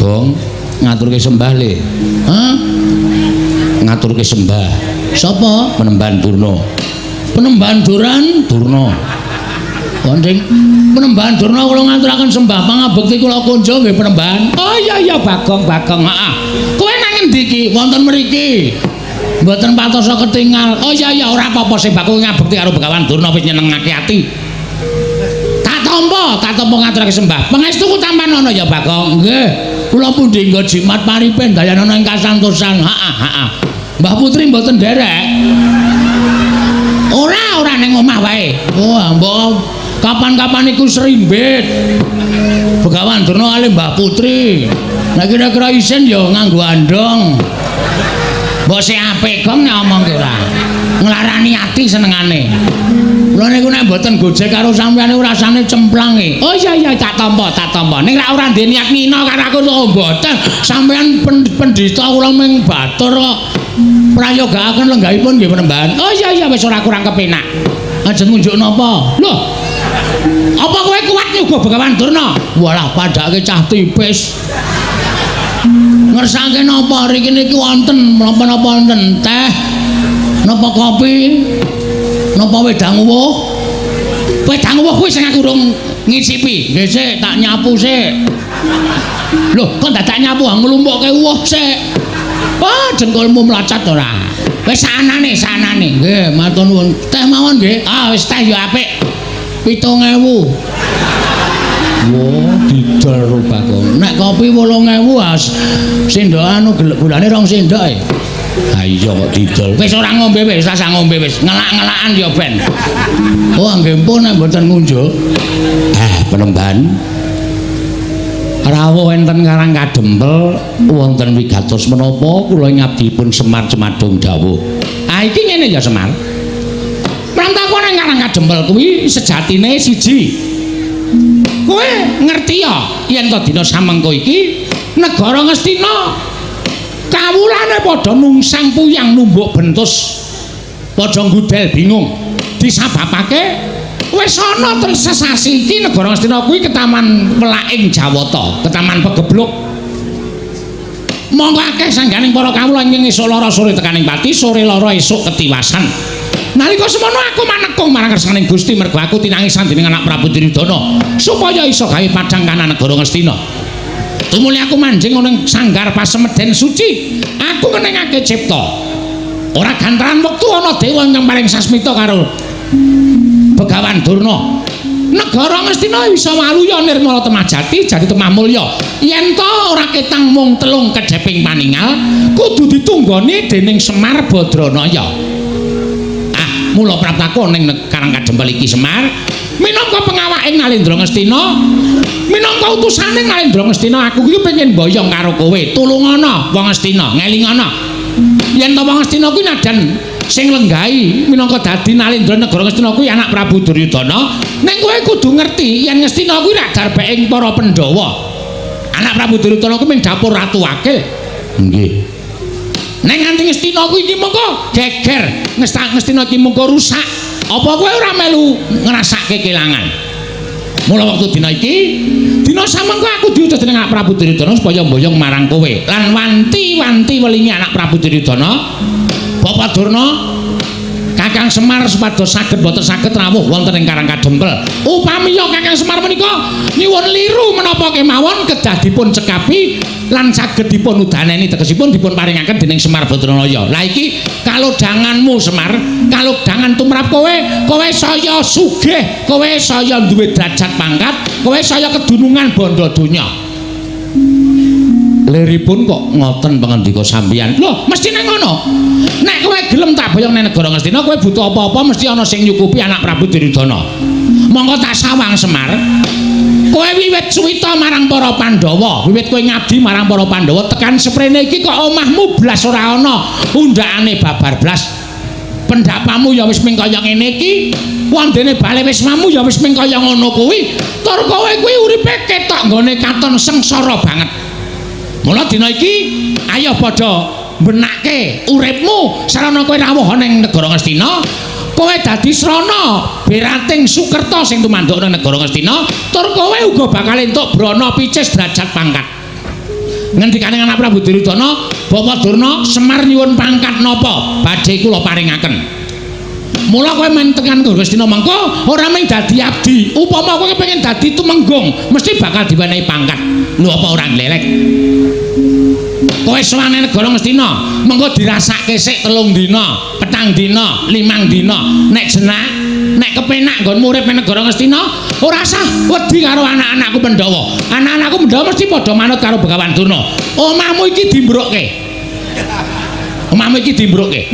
Gong, ngaturke sembah le. Hah? Ngaturke sembah. Sapa? Penemban Durna. Penemban Duran Durna. Wonten Penemban Durna kula ngaturaken sembah pangabekti kula kunjung nggih Penemban. Oh iya iya Bagong Bagong, heeh. Kowe nang endi iki? Wonten mriki. Mboten patosa ketingal. Oh iya iya ora apa-apa sing bakul ngabekti karo Begawan Durna wis nyenengake ati. Tak tampa ngaturake sembah. Pangestuku tampanana ya Bagong. Nggih. Kula pundi nggo jimat paripen dayanana ing kasantosan. Heeh heeh. Mbah Putri mboten nderek. Ora, ora ning omah wae. Wah, mbok kapan-kapan iku serimbit. Begawan Durna kalih Mbah Putri. Nek kira-kira isin ya nganggo andong. Mbok sik apik Gong nek omong ki ora. Nglarani ati senengane. Kula niku nek mboten gojek karo sampeyan niku rasane cemplang e. Oh iya iya tak tampa, tak tampa. Ning rak ora ndek niat ngina karo aku kok mboten. Sampeyan pendhita kula ming batur kok. Prayogaaken lenggahipun nggih Penemban. Oh iya iya wis ora kurang kepenak. Ajeng ngunjuk napa? Loh. Apa kowe kuat nyuguh Begawan Durna? Walah padake cah tipis. Ngersake napa riki niki wonten napa-napa wonten teh, napa kopi, napa wedang uwuh? Wedang uwuh kuwi sing aku urung ngicipi. Nggih sik tak nyapu sik. Loh, kok dadak nyapu nglumpukke uwuh sik. Wah, dengkulmu mlacat ora? Wis sanane, sanane. Nggih, matur nuwun. Teh mawon nggih. Ah, wis teh ya apik. 7000. Wah, didol Bagong. Nek kopi 8000 as sendok anu gulane 2 sendok e. Ha iya kok didol. Wis ora ngombe wis, rasah ngombe wis. Ngelak-ngelakan ya ben. Oh, nggih pun nek mboten ngunjuk. Eh, Penemban. Rawuh enten Karang Kadempel wonten wigatos menapa kula ngabdipun Semar Cemadung dawuh. Ah iki ngene ya Semar. Prantaku nang Karang Kadempel kuwi sejatine siji. Kowe ngerti ya yen to dina samengko iki negara Ngastina kawulane padha nungsang puyang numbuk bentus. Padha ngudel bingung. Disababake wis ana ten sesasi iki negara Ngastina kuwi ketaman welaking Jawata, ketaman pegebluk. Monggo akeh sangganing para kawula ingkang esuk lara sore tekaning pati, sore lara esuk ketiwasan. Nalika semono aku manekung marang kersaning Gusti mergo aku tinangisan dening anak Prabu Duryudana supaya iso gawe padhang kanan negara Ngastina. Tumuli aku manjing ana ing sanggar pasemeden suci, aku ngenengake cipta. Ora gantaran wektu ana dewa ingkang paring sasmita karo Begawan Durna. Negara Ngastina bisa waluya nirmala temah jati jadi temah mulya. Yen to ora ketang mung telung kedheping paningal, kudu ditunggoni dening Semar Badranaya. Ah, mula praptaku ning Karang Kadempel iki Semar, minangka pengawaking Nalendra Ngastina, minangka utusane Nalendra Ngastina, aku iki pengen boyong karo kowe. Tulungana wong Ngastina, ngelingana. Yen to wong Ngastina kuwi nadan sing lenggahi minangka dadi Nalendra negara Ngastina kuwi anak Prabu Duryudana, ning kowe kudu ngerti yen Ngastina kuwi rak darbeking para Pandhawa. Anak Prabu Duryudana kuwi ming dapur ratu wakil. Nggih. Ning nganti Ngastina kuwi iki mengko geger, Ngastina iki mengko rusak. Apa kowe ora melu ngrasake kelangan? Mula wektu dina iki, dina samengko aku diutus dening anak Prabu Duryudana supaya mboyong marang kowe. Lan wanti-wanti welingi anak Prabu Duryudana, Bapak Durna, Kakang Semar supados saged boten saged rawuh wonten ing Karang Kadempel. Upamiya Kakang Semar menika nyuwun liru menapa kemawon kedah dipun cekapi lan saged dipun udaneni tegesipun dipun paringaken dening Semar Badranaya. Lah iki kalodhanganmu Semar, kalodhangan tumrap kowe, kowe saya sugih, kowe saya duwe derajat pangkat, kowe saya kedunungan bondo donya. Liripun kok ngoten pangandika sampeyan. Lho, mestine ngono. Nek kowe gelem tak boyong nang negara Ngastina, kowe butuh apa-apa mesti ana sing nyukupi anak Prabu Duryudana. Monggo tak sawang Semar. Kowe wiwit suwita marang para Pandhawa, wiwit kowe ngabdi marang para Pandhawa tekan seprene iki kok omahmu blas ora ana undhakane babar blas. Pendapamu ya wis ming kaya ngene iki. Wondene bale wismamu ya wis ming kaya ngono kuwi. Tur kowe kuwi uripe ketok nggone katon sengsara banget. Mula dina iki ayo padha benake uripmu sarana kowe rawuh ning negara Ngastina, kowe dadi srana berating sukerta sing tumanduk nang negara Ngastina, tur kowe uga bakal entuk brana picis derajat pangkat. Ngendikane anak Prabu Duryudana, Bapak Durna, Semar nyuwun pangkat napa badhe kula paringaken. Mula kowe men tekan Ngastina mengko ora mung dadi abdi, upama kowe kepengin dadi tumenggung, mesti bakal diwenehi pangkat. Lho apa ora nglelek? Kowe sowan negara Ngastina, mengko dirasake sik 3 dina, 4 dina, 5 dina. Nek jenak, nek kepenak nggonmu urip ning negara Ngastina, ora usah wedi karo anak-anakku Pandhawa. Anak-anakku Pandhawa mesti padha manut karo Begawan Durna. Omahmu iki dimbrukke. Omahmu iki dimbrukke.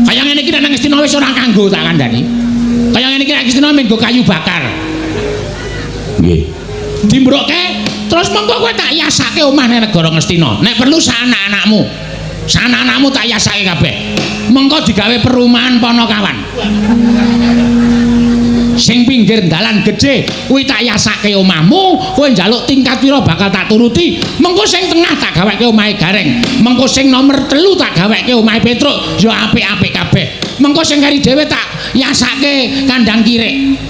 Kaya ngene iki nek nang Ngastina wis ora kanggo tak kandhani. Kaya ngene iki nek Ngastina mung nggo kayu bakar. Nggih. Dimbrukke terus mengko kowe tak yasake omah ning negara Ngastina. Nek perlu sak anak-anakmu. Sak anak-anakmu tak yasake kabeh. Mengko digawe perumahan Ponokawan. Sing pinggir dalan gedhe kuwi tak yasake omahmu, kowe njaluk tingkat pira bakal tak turuti. Mengko sing tengah tak gaweke omahe Gareng. Mengko sing nomor 3 tak gaweke omahe Petruk, ya apik-apik kabeh. Mengko sing kari dhewe tak yasake kandang kirik.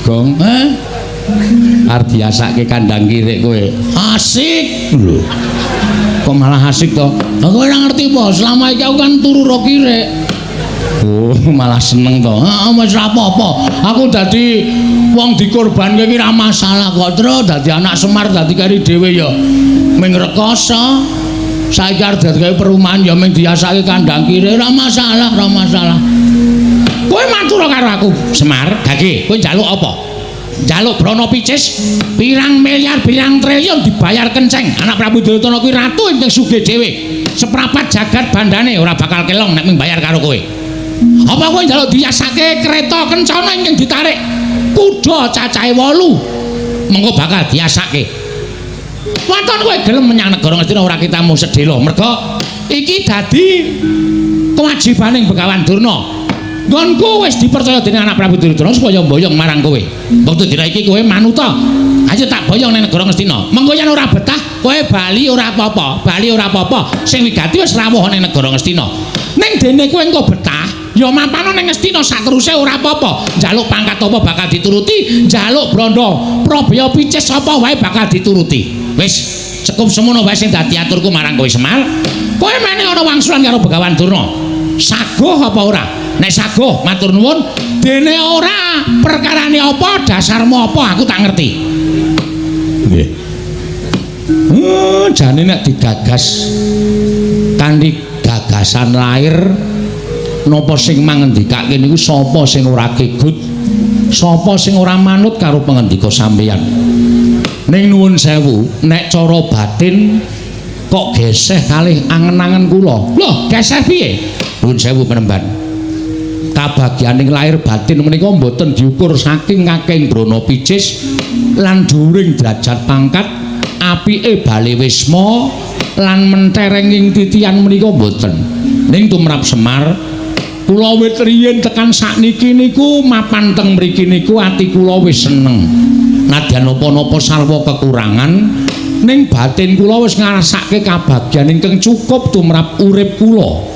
Gong, eh? Arep diasake kandang kirik kowe. Asik lho. Kok malah asik to? Lah kowe ora ngerti apa, selama iki aku kan turu ro kirik. Oh, malah seneng to. Heeh, wis ora apa-apa. Aku dadi wong dikorbanke iki ora masalah kok, Tru. Dadi anak Semar dadi kari dhewe ya ming rekoso. Saiki arep dadi gawe perumahan ya ming diasake kandang kirik, ora masalah, ora masalah. Kowe matur karo aku, Semar, gage, kowe njaluk apa? Njaluk brana picis pirang miliar, pirang triliun dibayar kenceng. Anak Prabu Duryudana kuwi ratu ingkang sugih dhewe. Seprapat jagat bandane ora bakal kelong nek mung bayar karo kowe. Apa kowe njaluk diyasake kereta kencana ingkang ditarik kuda cacahe 8? Mengko bakal diasake. Waton kowe gelem menyang negara Ngastina ora kitamu sedhela. Merga iki dadi kewajibaning Begawan Durna. Nggonku wis dipercaya dening anak Prabu Duryudana supaya mboyong marang kowe. Wektu dina iki kowe manuta. Ayo tak boyong ning negara Ngastina. Mengko yen ora betah, kowe bali ora apa-apa, bali ora apa-apa. Sing wigati wis rawuh ning negara Ngastina. Ning dene kowe engko betah, ya mapano ning Ngastina sateruse ora apa-apa. Njaluk pangkat apa bakal dituruti, njaluk brandha probaya picis apa wae bakal dituruti. Wis cukup semono wae sing dadi aturku marang kowe Semar. Kowe mene ana wangsulan karo Begawan Durna. Saguh apa ora? Nek saguh matur nuwun, dene ora perkarane apa, dasarmu apa aku tak ngerti. Nggih. Jane nek digagas kanthi gagasan lahir napa sing mangendikake niku sapa sing ora kegut, sapa sing ora manut karo pangendika sampeyan. Ning nuwun sewu, nek cara batin kok geseh kalih angen-angen kula. Lho, geseh piye? Nuwun sewu penemban. Kabagyaning lahir batin menika mboten diukur saking kakeng brana picis lan dhuwuring derajat pangkat, apike bale wisma lan menterenging titian menika mboten. Ning tumrap Semar, kula wit riyin tekan sakniki niku mapan teng mriki niku ati kula wis seneng. Nadyan napa-napa sarwa kekurangan, ning batin kula wis ngrasake kabagyan ingkang cukup tumrap urip kula.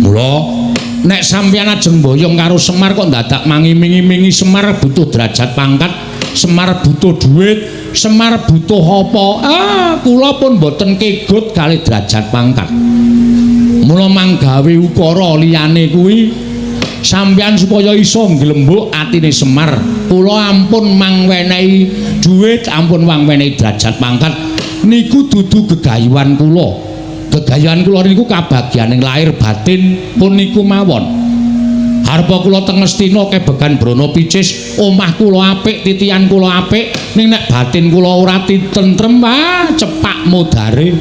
Mula nek sampeyan ajeng mboyong karo Semar kok dadak mangiming-imingi Semar butuh derajat pangkat, Semar butuh duit, Semar butuh apa? Ah, kula pun mboten kegut kalih derajat pangkat. Mula manggawe ukara liyane kuwi sampeyan supaya iso nglembuk atine Semar. Kula ampun mangwenehi duit, ampun mangwenehi derajat pangkat. Niku dudu gegayuhan kula. Gegayuhan kula niku kabagyaning lahir batin pun niku mawon. Harpa kula teng Ngastina kebegan brana picis, omah kula apik, titian kula apik, ning nek batin kula ora tentrem, wah cepak modare.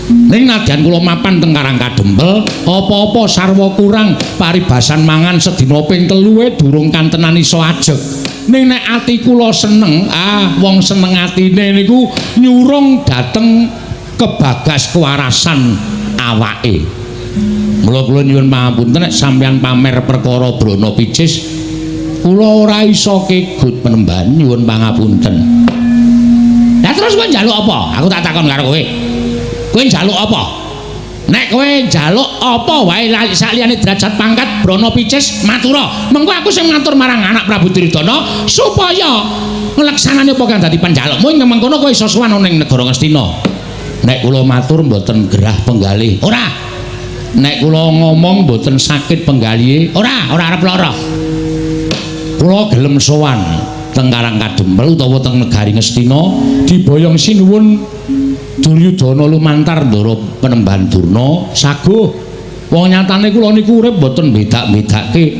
Ning nadyan kula mapan teng Karang Kadempel, apa-apa sarwa kurang, paribasan mangan sedina ping 3 durung kantenan iso ajeg. Ning nek ati kula seneng, ah wong seneng atine niku nyurung dhateng kebagas kewarasan awake. Mula kula nyuwun pangapunten nek sampeyan pamer perkara brana picis, kula ora iso kegut penemban, nyuwun pangapunten. Lah terus kowe njaluk apa? Aku tak takon karo kowe. Kowe njaluk apa? Nek kowe njaluk apa wae sakliyane derajat pangkat mangkat brana picis matura. Mengko aku sing matur marang anak Prabu Duryudana supaya ngleksanani apa kang dadi panjalukmu ing mengkono kowe iso sowan ana ing negara Ngastina. Nek kula matur mboten gerah penggalih. Ora. Nek kula ngomong mboten sakit penggalihe. Ora, ora arep lara. Kula gelem sowan teng Karang Kadempel utawa teng negari Ngastina diboyong sinuwun Duryudana lumantar ndara Penemban Durna saguh. Wong nyatane kula niku urip mboten bedak-bedake.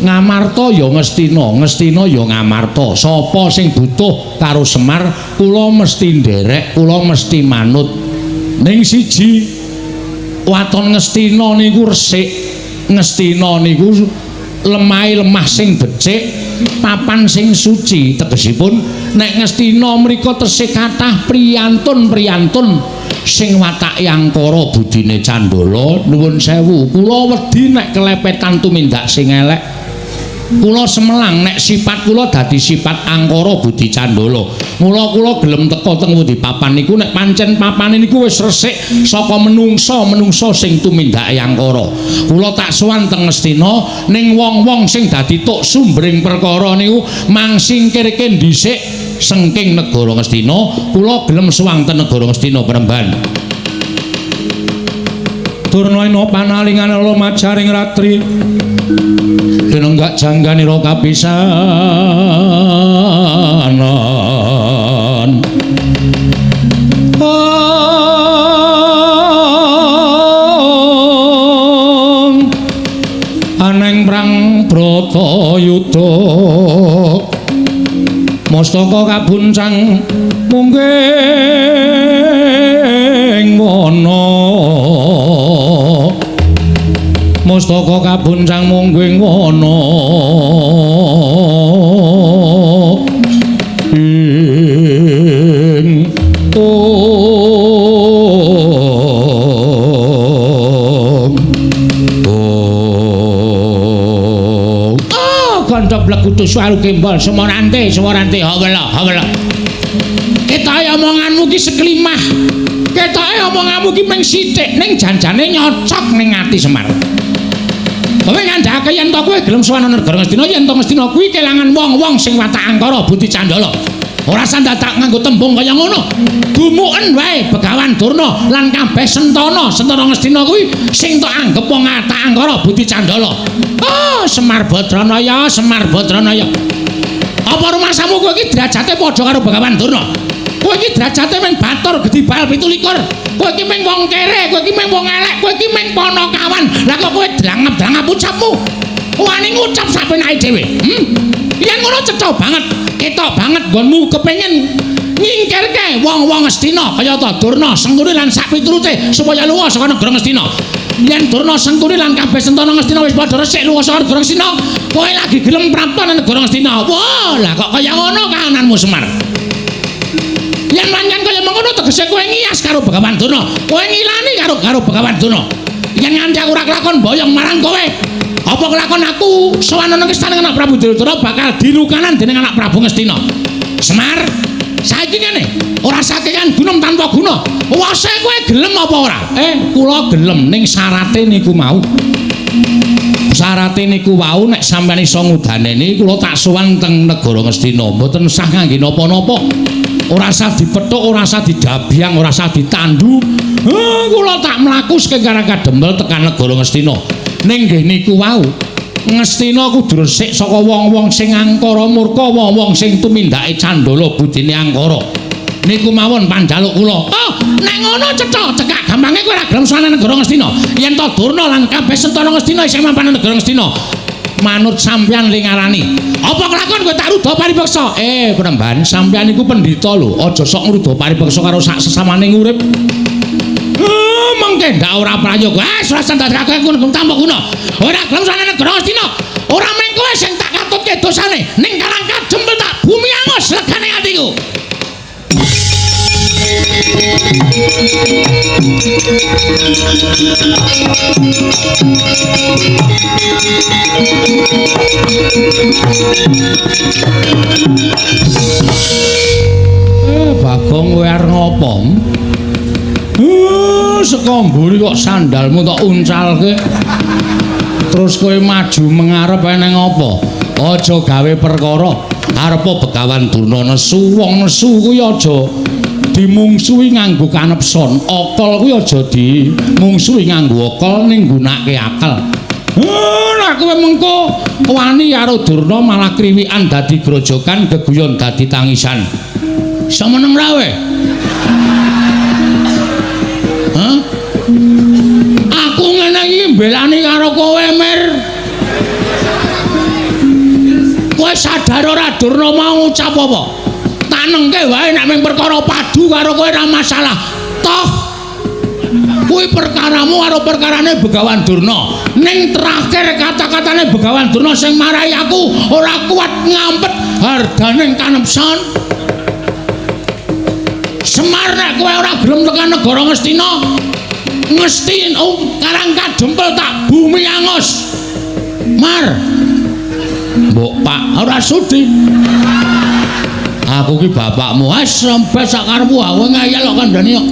Ngamarta ya Ngastina, Ngastina ya Ngamarta. Sapa sing butuh karo Semar kula mesti nderek, kula mesti manut. Ning siji waton Ngastina niku resik, Ngastina niku lemahe lemah sing becik, papan sing suci. Tegesipun nek Ngastina mriku tesih kathah priyantun-priyantun sing watake angkara budine candala. Nuwun sewu, kula wedi nek kelepetan tumindak sing elek. Kula semelang nek sifat kula dadi sifat angkara budi candala. Mula kula gelem teka teng pundi papan niku nek pancen papane niku wis resik saka menungsa-menungsa sing tumindake angkara. Kula tak sowan teng Ngastina ning wong-wong sing dadi tuk sumbering perkara niku mangsingkirke dhisik sengking negara Ngastina. Kula gelem sowan teng negara Ngastina Premban. Durna ina panalingan lumajaring ratri denenggak jangganira kapisanan. Aneng prang Bratayuda mustaka kabuncang mungging wana. Mustaka kabuncang mungging wana ing om om. Oh, kanca blegutu suwaru gembol semorante semorante hawela hawela. Ketoke omonganmu ki seklimah. Ketoke omonganmu ki mung sithik ning janjane nyocok ning ati Semar. Kowe ngandhake yen to kowe gelem sowan negara Ngastina, yen to Ngastina kuwi kelangan wong-wong sing watak angkara budi candala. Ora sandadak nganggo tembung kaya ngono. Gumuken wae Begawan Durna lan kabeh sentana, sentana Ngastina kuwi sing tok anggep wong watak angkara budi candala. Oh, Semar Badranaya, Semar Badranaya. Apa rumasamu kowe iki derajate padha karo Begawan Durna? Kowe iki derajate mung batur gedhi bal 27. Kowe iki mung wong kere, kowe iki mung wong elek, kowe iki mung panakawan. Lah kok kowe drangap-drangap ucapmu? Wani ngucap sak penake dhewe. Yen ngono cetha banget, ketok banget nggonmu kepengin nyingkirke wong-wong Ngastina kaya ta Durna, Sengkuni lan sak piturute supaya lunga saka negara Ngastina. Yen Durna, Sengkuni lan kabeh sentana Ngastina wis padha resik lunga saka negara Ngastina, kowe lagi gelem prapta nang negara Ngastina. Wah, lah kok kaya ngono kahananmu Semar? Yen pancen kaya mengkono tegese kowe ngiyas karo Begawan Durna, kowe ngilani karo Begawan Durna. Yen nganti aku ora kelakon boyong marang kowe, apa kelakon aku sowan nang istana anak Prabu Duryudana bakal dilukanan dening anak Prabu Ngastina. Semar, saiki ngene, ora sakekan gunung tanpa guna. Wase kowe gelem apa ora? Kula gelem ning syarate niku mau. Syarate niku wau nek sampeyan iso ngudaneni kula tak sowan teng negara Ngastina. Mboten sah ngangge napa-napa. Ora sah dipethuk, ora sah didabyang, ora sah ditandu. Kula tak mlaku saking Karang Kadempel tekan negara Ngastina. Ning nggih niku wau, Ngastina kudu resik saka wong-wong sing angkara murka, wong-wong sing tumindake candala budine angkara. Niku mawon panjaluk kula. Oh, nek ngono cetha, cekak gampange kowe ora gelem sowan negara Ngastina. Yen to Durna lan kabeh sentana Ngastina isih mapan negara Ngastina. Manut sampeyan ling ngarani. Apa kelakon kowe tak ruda paripeksa? Premban, sampeyan iku pendhita lho. Aja sok ngruda paripeksa karo sak sesamane urip. Mengke ndak ora prayoga. Wis ora ndadekake aku tanpa guna. Ora gelem sowan negara Ngastina. Ora mung kowe sing tak katutke dosane, ning Karang Kadempel tak bumi angus legane atiku. Bagong kowe arep ngopo? Saka mburi kok sandalmu tok uncalke. Terus kowe maju mengarep eneng apa? Aja gawe perkara. Arepa Begawan Durna nesu, wong nesu kuwi aja dimungsuhi nganggo kanepson. Akal kuwi aja dimungsuhi nganggo akal ning nggunakake akal. Nek kowe mengko wani karo Durna malah kriwikan dadi grojogan, geguyon dadi tangisan. Iso meneng ra kowe? Hah? Aku ngene iki mbelani karo kowe, Mir. Kowe sadar ora Durna mau ngucap apa? Tanengke wae nek mung perkara padu karo kowe ora masalah. Toh kuwi perkaramu karo perkarane Begawan Durna. Ning terakhir kata-katane Begawan Durna sing marai aku ora kuat ngampet hardaning kanepson. Semar nek kowe ora gelem tekan negara Ngastina, ngesti Karang Kadempel tak bumi angus. Mar. Mbok Pak ora sudi. Aku ki bapakmu. Wes rembes sak karepmu aku ngeyel kok kandhani kok.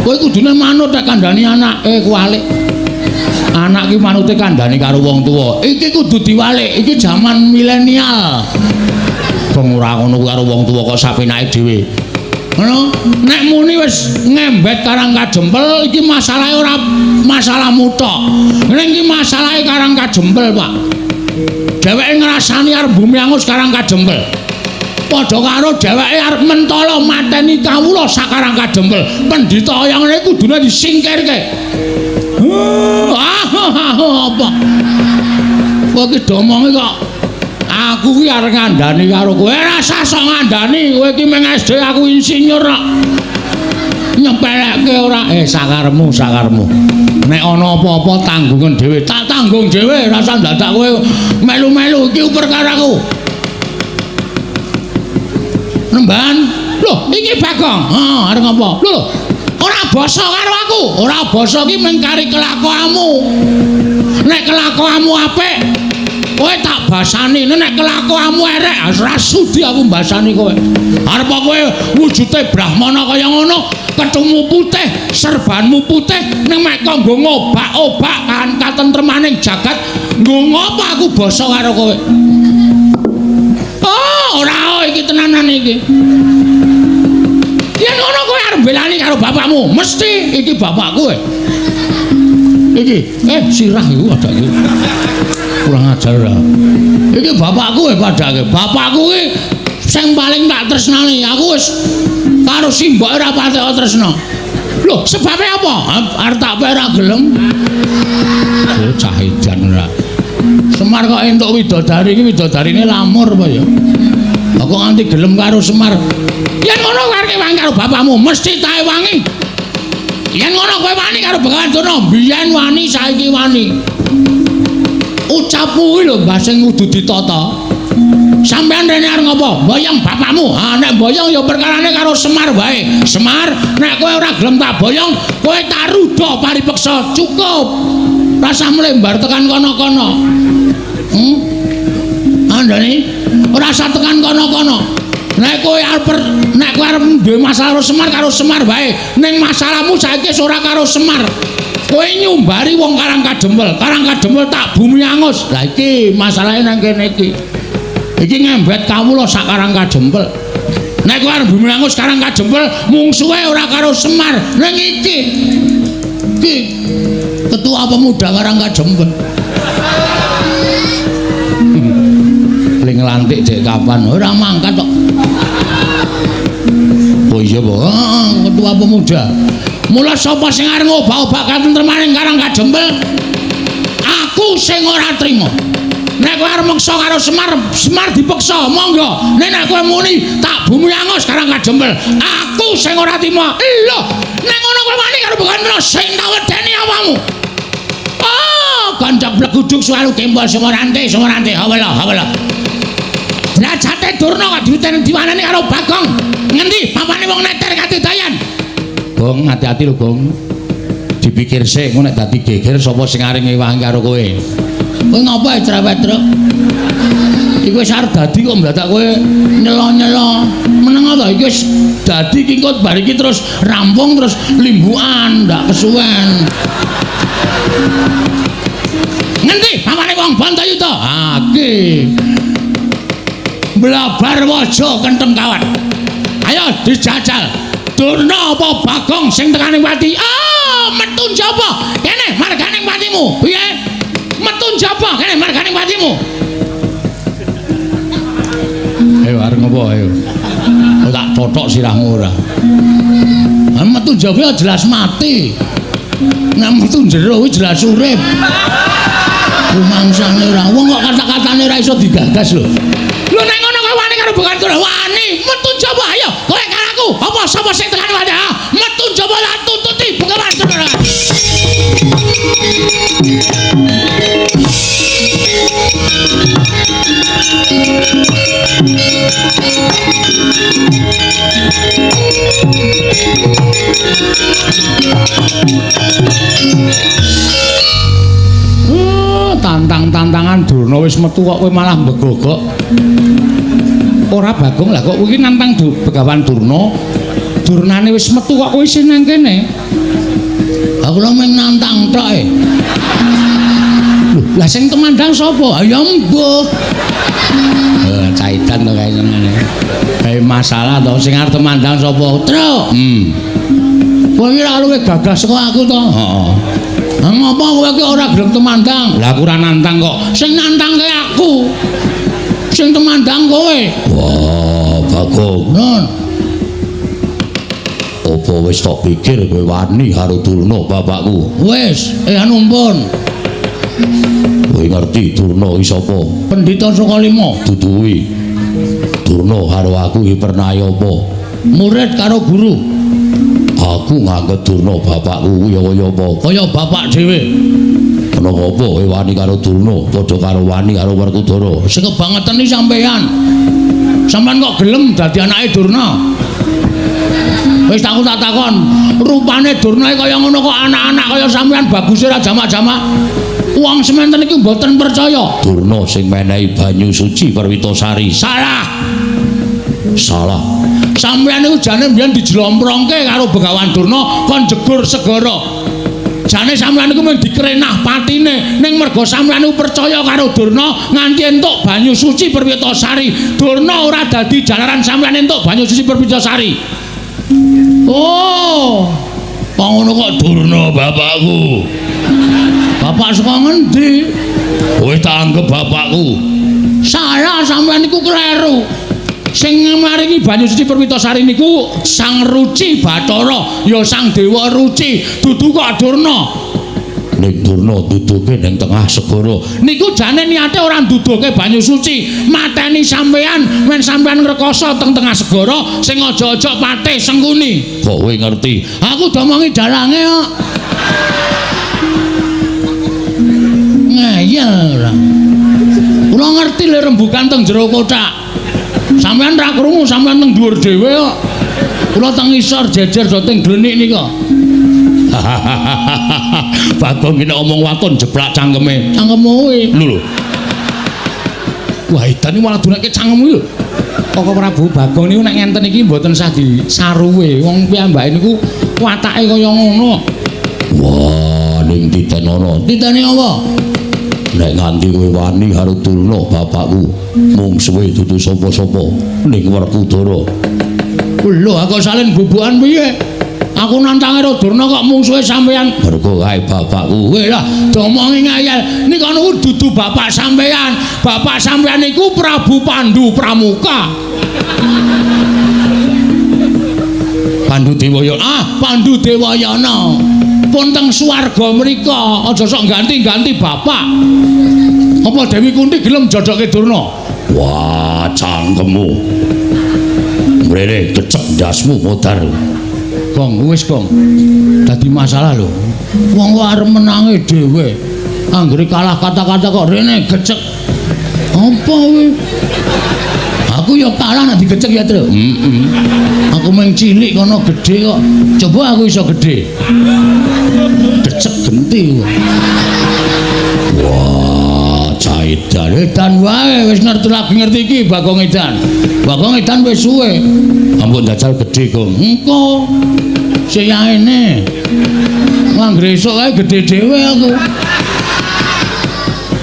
Kowe kudune manut nek kandhani anake kuwalik. Anak ki manute kandhani karo wong tuwa. Iki kudu diwalik, iki jaman milenial. Wong ora ngono karo wong tuwa kok sapenake dhewe. Ngono, nek muni wis ngembet Karang Kadempel iki masalahe ora masalahmu tok. Ning iki masalahe Karang Kadempel, Pak. Dheweke ngrasani arep bumi angus Karang Kadempel. Padha karo dheweke arep mentala mateni kawula sak Karang Kadempel. Pendhita kaya ngene kudune disingkirke. Apa? Kowe iki domongi kok aku ki arep ngandani karo kowe. Ora usah sok ngandani, kowe iki mung SD aku insinyur kok. Nyepelekke ora? Sakarepmu, sakarepmu. Nek ana apa-apa tanggungan dhewe, tak tanggung dhewe, ora usah dadak kowe melu-melu iki perkaraku. Nemban. Lho, iki Bagong. Heeh, arep ngapa? Lho, ora basa karo aku. Ora basa ki mung kari kelakuanmu. Nek kelakuanmu apik, kowe tak basani. Nek kelakuanmu erek, ora sudi aku mbasani kowe. Arep kowe wujude brahmana kaya ngono, kethumu putih, serbanmu putih, ning mek kok nggo ngobak-obak kan katentremaning jagat, nggo ngopo aku basa karo kowe? Oh, ora iki tenanan iki. Yen ngono kowe arep belani karo bapakmu, mesti iki bapakku. Iki, sirah iku ada iki. Kurang ajar ora. Iki bapakku padake. Bapakku iki sing paling tak tresnani. Aku wis karo simboke ora patek tresna. Lho, sebabe apa? Arep tak pe ora gelem. Oh, cah edan ora. Semar kok entuk widodari iki widodarine lamur apa ya? Aku nganti gelem karo Semar. Yen ngono kowe wangi karo bapakmu, mesti tae wangi. Yen ngono kowe wani karo Begawan Durna, biyen wani saiki wani. Ucapmu kuwi lho Mbah sing kudu ditata. Sampeyan rene arep ngopo? Boyong bapakmu. Ha nek boyong ya perkarane karo Semar wae. Semar, nek kowe ora gelem tak boyong, kowe tak ruda paripeksa. Cukup. Rasah mlembar tekan kono-kono. Andani ora usah tekan kono-kono. Nek kowe arep nek kowe arep duwe masalah karo Semar karo Semar wae. Ning masalahmu saiki wis ora karo Semar. Kowe nyumbari wong Karang Kadempel. Karang Kadempel tak bumi angus. Lah iki masalahe nang kene iki. Iki ngembet kawula sak Karang Kadempel. Nek kowe arep bumi angus Karang Kadempel, mungsuhe ora karo Semar. Ning iki. Iki ketua pemuda Karang Kadempel. Ling lantik dek kapan? Ora mangkat kok. Oh iya, Po. Ketua pemuda. Mula sapa sing arep ngobak-obak katentremaning Karang Kadempel? Aku sing ora trima. Nek kowe arep meksa karo Semar, Semar dipeksa, monggo. Nek nek kowe muni tak bumi angus Karang Kadempel, aku sing ora trima. Lho, nek ngono kowe wani karo Begawan sing tak wedeni awakmu. Oh, kanca bleguduk suwalu gembol semorante, semorante, hawala, hawala. Derajate Durna kok diwiten diwaneni karo Bagong. Ngendi papane wong neter katidayan? Gong, hati-hati lho, Gong. Dipikir sik, engko nek dadi geger sapa sing arep ngewangi karo kowe. Kowe ngopo ae cerewet, Truk? Iku wis arep dadi kok mladak kowe nyelo-nyelo. Meneng to iki wis dadi iki engko bar iki terus rampung terus limbukan, ndak kesuwen. Ngendi papane wong Bantayuda. Ha iki. Blabar waja kentem kawat. Ayo dijajal. Durna apa Bagong sing tekaning pati? Ah, metu njaba. Kene marganing patimu. Piye? Metu njaba kene marganing patimu. Ayo arep ngopo ayo. Tak totok sirahmu ora. Metu njaba jelas mati. Nek metu jero kuwi jelas urip. Rumangsane ora wong kok kata-katane ora iso digagas lho. Lho nek ngono kowe wani karo Begawan Durna? Wani, metu njaba ayo. Kowe karo aku. Apa sapa sing tekane wani? Metu njaba tak tututi Begawan Durna. Tantang-tantangan Durna wis metu kok kowe malah mbegogok. Ora Bagong lah kok kowe iki nantang Begawan Durna. Durnane wis metu kok kowe isih nang kene. Aku lho mung nantang tok e. Lho, lah sing temandang sapa? Ya mbuh. Caitan to kae senengane. Kae masalah to sing arep temandang sapa? Truk. Kowe iki ora luwih gagah saka aku to? Heeh. Lah ngopo kowe iki ora gelem temandang? Lah aku ora nantang kok. Sing nantangke aku. Sing temandang kowe. Wah, Bagong. Non. Apa wis tok pikir kowe wani karo Durna bapakku? Wis, anu pun. Kowe ngerti Durna iki sapa? Pendhita saka lima. Duduwi. Durna karo aku iki pernah apa? Murid karo guru. Aku nganggep Durna bapakku kuwi kaya apa? Kaya bapak dhewe. Ana apa kowe wani karo Durna padha karo wani karo Werkudara? Sing kebangetan iki sampean. Sampean kok gelem dadi anake Durna? Wis aku tak takon, rupane Durna kaya ngono kok anak-anak kaya sampean baguse ora jamak-jamak. Wong sementen iki mboten percaya. Durna sing menehi banyu suci Perwitasari. Salah. Salah. Sampeyan niku jane mbiyen dijlomprongke karo Begawan Durna kon jegur segara. Jane sampeyan niku mung dikrenah patine ning merga sampeyan niku percaya karo Durna nganti entuk banyu suci Perwitasari. Durna ora dadi jalaran sampeyan entuk banyu suci Perwitasari. Oh. Kok ngono kok Durna bapakku. Bapak saka ngendi? Kowe tak anggep bapakku. Salah, sampeyan niku kleru. Sing maringi banyu suci Perwitasari niku Sang Ruci Bathara, ya Sang Dewa Ruci, dudu kok Durna. Ning Durna duduke ning tengah segara. Niku jane niate ora nduduke banyu suci, mateni sampeyan men sampeyan ngrekoso teng tengah segara sing aja-aja patih Sengkuni. Kok kowe ngerti? Aku domongi dalange kok. Ngeyel ora. Kula ngerti le rembukan teng jero kothak. Sampeyan ra krungu, sampeyan teng dhuwur dhewe kok. Kula teng ngisor jejer do teng glenik nika. Bagong iki nek omong waton jeblak cangkeme. Cangkemmu kuwi. Lho lho. Wah, edan iki malah dunake cangkemmu lho. Koko Prabu Bagong niku nek ngenten iki mboten sah disaruwe. Wong piyambake niku watake kaya ngono. Wah, ning titenono. Titene apa? Nek nganti kowe wani karo Durna bapakku, mung suwe dudu sapa-sapa ning Werkudara. Lho, aku salin bubukan piye? Aku nantang karo Durna kok mungsuhe sampeyan. Mergo kae bapakku. Kowe lah domongi ngayal. Nika niku dudu bapak sampeyan. Bapak sampeyan niku Prabu Pandu Pramuka. Pandu Dewayana. Ah, Pandu Dewayana. Pun teng swarga mriko, aja sok ganti-ganti bapak. Apa Dewi Kunti gelem jodohke Durna? Wah, cangkemmu. Mrene kecek ndasmu modar. Gong, wis gong. Dadi masalah lho. Wong kok arep menange dhewe. Anggere kalah kata-kata kok rene gecek. Apa kuwi? Aku ya kalah nek digecek ya, Tru. Heeh. Aku mung cilik kono gedhe kok. Coba aku iso gedhe. Gecek genti. Wah, caidan edan wae wis ngerti lagi ngerti iki Bagong Edan. Bagong Edan wis suwe. Ampun jajal gedhe, Gong. Engko sing yaene. Anggere esuk kae gedhe dhewe aku.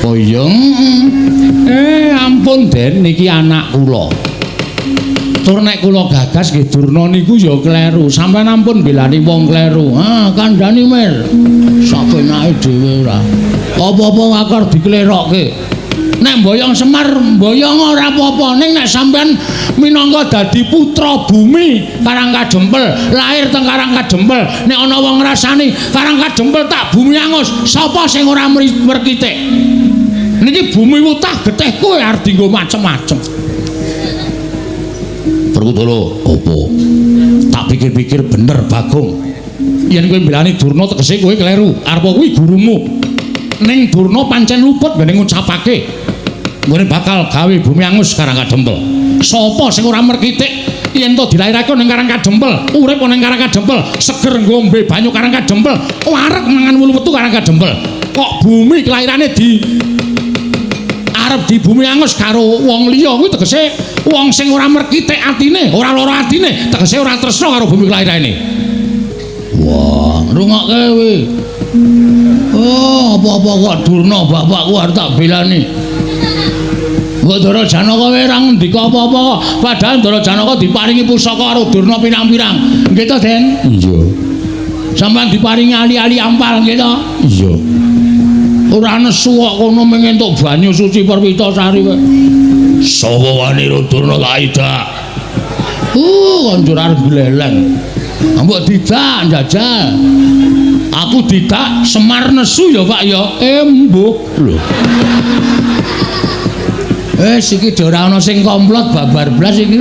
Oh iya. Ampun Den, niki anak kula. Tur nek kula gagas nggih Durna niku ya kleru. Sampeyan ampun belani wong kleru. Ah, kandhani Mir. Sapenake dhewe ora. Apa-apa akar diklerokke. Nek mboyong Semar mboyong ora apa-apa, ning nek sampeyan minangka dadi putra bumi Karang Kadempel, lahir teng Karang Kadempel, nek ana wong ngrasani Karang Kadempel tak bumi angus, sapa sing ora merkitik? Niki bumi wutah getih kowe arep dienggo macem-macem. Werkudara, apa? Tak pikir-pikir bener Bagong. Yen kowe mbelani Durna tegese kowe kleru. Arep kuwi gurumu. Ning Durna pancen luput gone ngucapake nggone bakal gawe bumi angus Karang Kadempel. Sapa sing ora merkitik yen to dilairake ning Karang Kadempel, urip ning Karang Kadempel, seger ngombe banyu Karang Kadempel, wareg mangan wulu wetu Karang Kadempel. Kok bumi kelairane di arep di bumi angus karo wong liya kuwi tegese wong sing ora merkitik atine, ora lara atine, tegese ora tresna karo bumi kelairane. Wah, rungokke kowe. Oh, apa-apa kok Durna bapakku arep tak belani. Mbok Ndara Janaka kowe ora ngendika apa-apa kok. Padahal Ndara Janaka diparingi pusaka karo Durna pirang-pirang. Nggih to, Den? Iya. Sampeyan diparingi ali-ali ampal nggih to? Iya. Ora nesu kok kono mung entuk banyu suci Perwitasari kowe. Sapa wani Durna tak idak? Konjur arep gleleng. Mbok didak njajal. Aku didak Semar nesu ya, Pak ya. Mbuh lho. Iki ora ana sing komplot babar blas iki.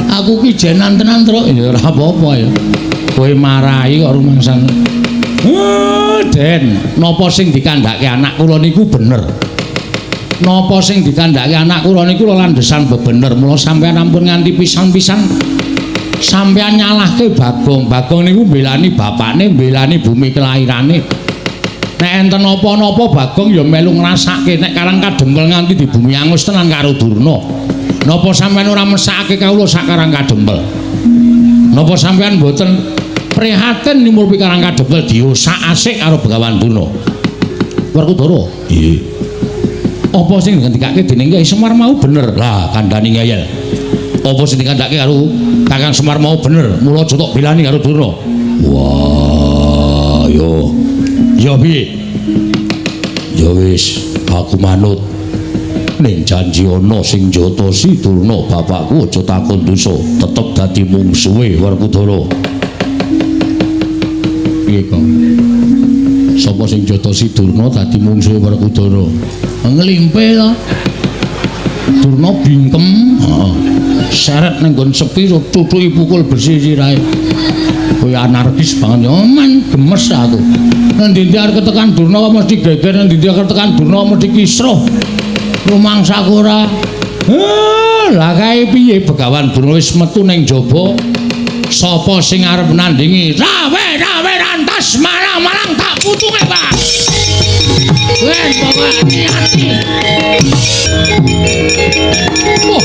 Aku ki jenan tenan, Truk. Ya ora apa-apa ya. Kowe marahi kok rumangsan. Den, napa sing dikandhake anak kula niku bener. Napa sing dikandhake anak kula niku landhesan bebener. Mula sampeyan ampun nganti pisan-pisan sampeyan nyalahke Bagong. Bagong niku mbelani bapakne, mbelani bumi kelairane. Nek enten napa-napa Bagong ya melu ngrasake nek Karang Kadempel nganti di bumi angus tenan karo Durna. Napa sampeyan ora mesakake kawula sak Karang Kadempel? Napa sampeyan mboten prihatin nyumurpi Karang Kadempel diosak-asik karo Begawan Durna? Werkudara, nggih. Apa sing ngendikake dening Kyai Semar mau bener? Lah, kandhani ngeyel. Apa sing dikandhake karo Kakang Semar mau bener? Mula aja tok belani karo Durna. Wah, yo. Ya piye? Ya wis, aku manut. Ning janji ana sing njotosi Durna bapakku aja takon dosa, tetep dadi mungsuhe Werkudara. Piye kok? Sapa sing njotosi Durna dadi mungsuhe Werkudara? Nglimpe to. Durna bingkem, heeh. Seret ning nggon sepi tutuki pukul besi sirahe. Kowe anarkis banget ya, men gemes aku. Nang ndi arep ketekan Durna kok mesti geger, nang ndi arep ketekan Durna mesti kisruh. Rumangsaku ora. Lah kae piye Begawan Durna wis metu ning jaba. Sapa sing arep nandingi? Rawe-rawe rantas malang-malang tak putunge, Pak. Wen pokoke ati-ati. Oh.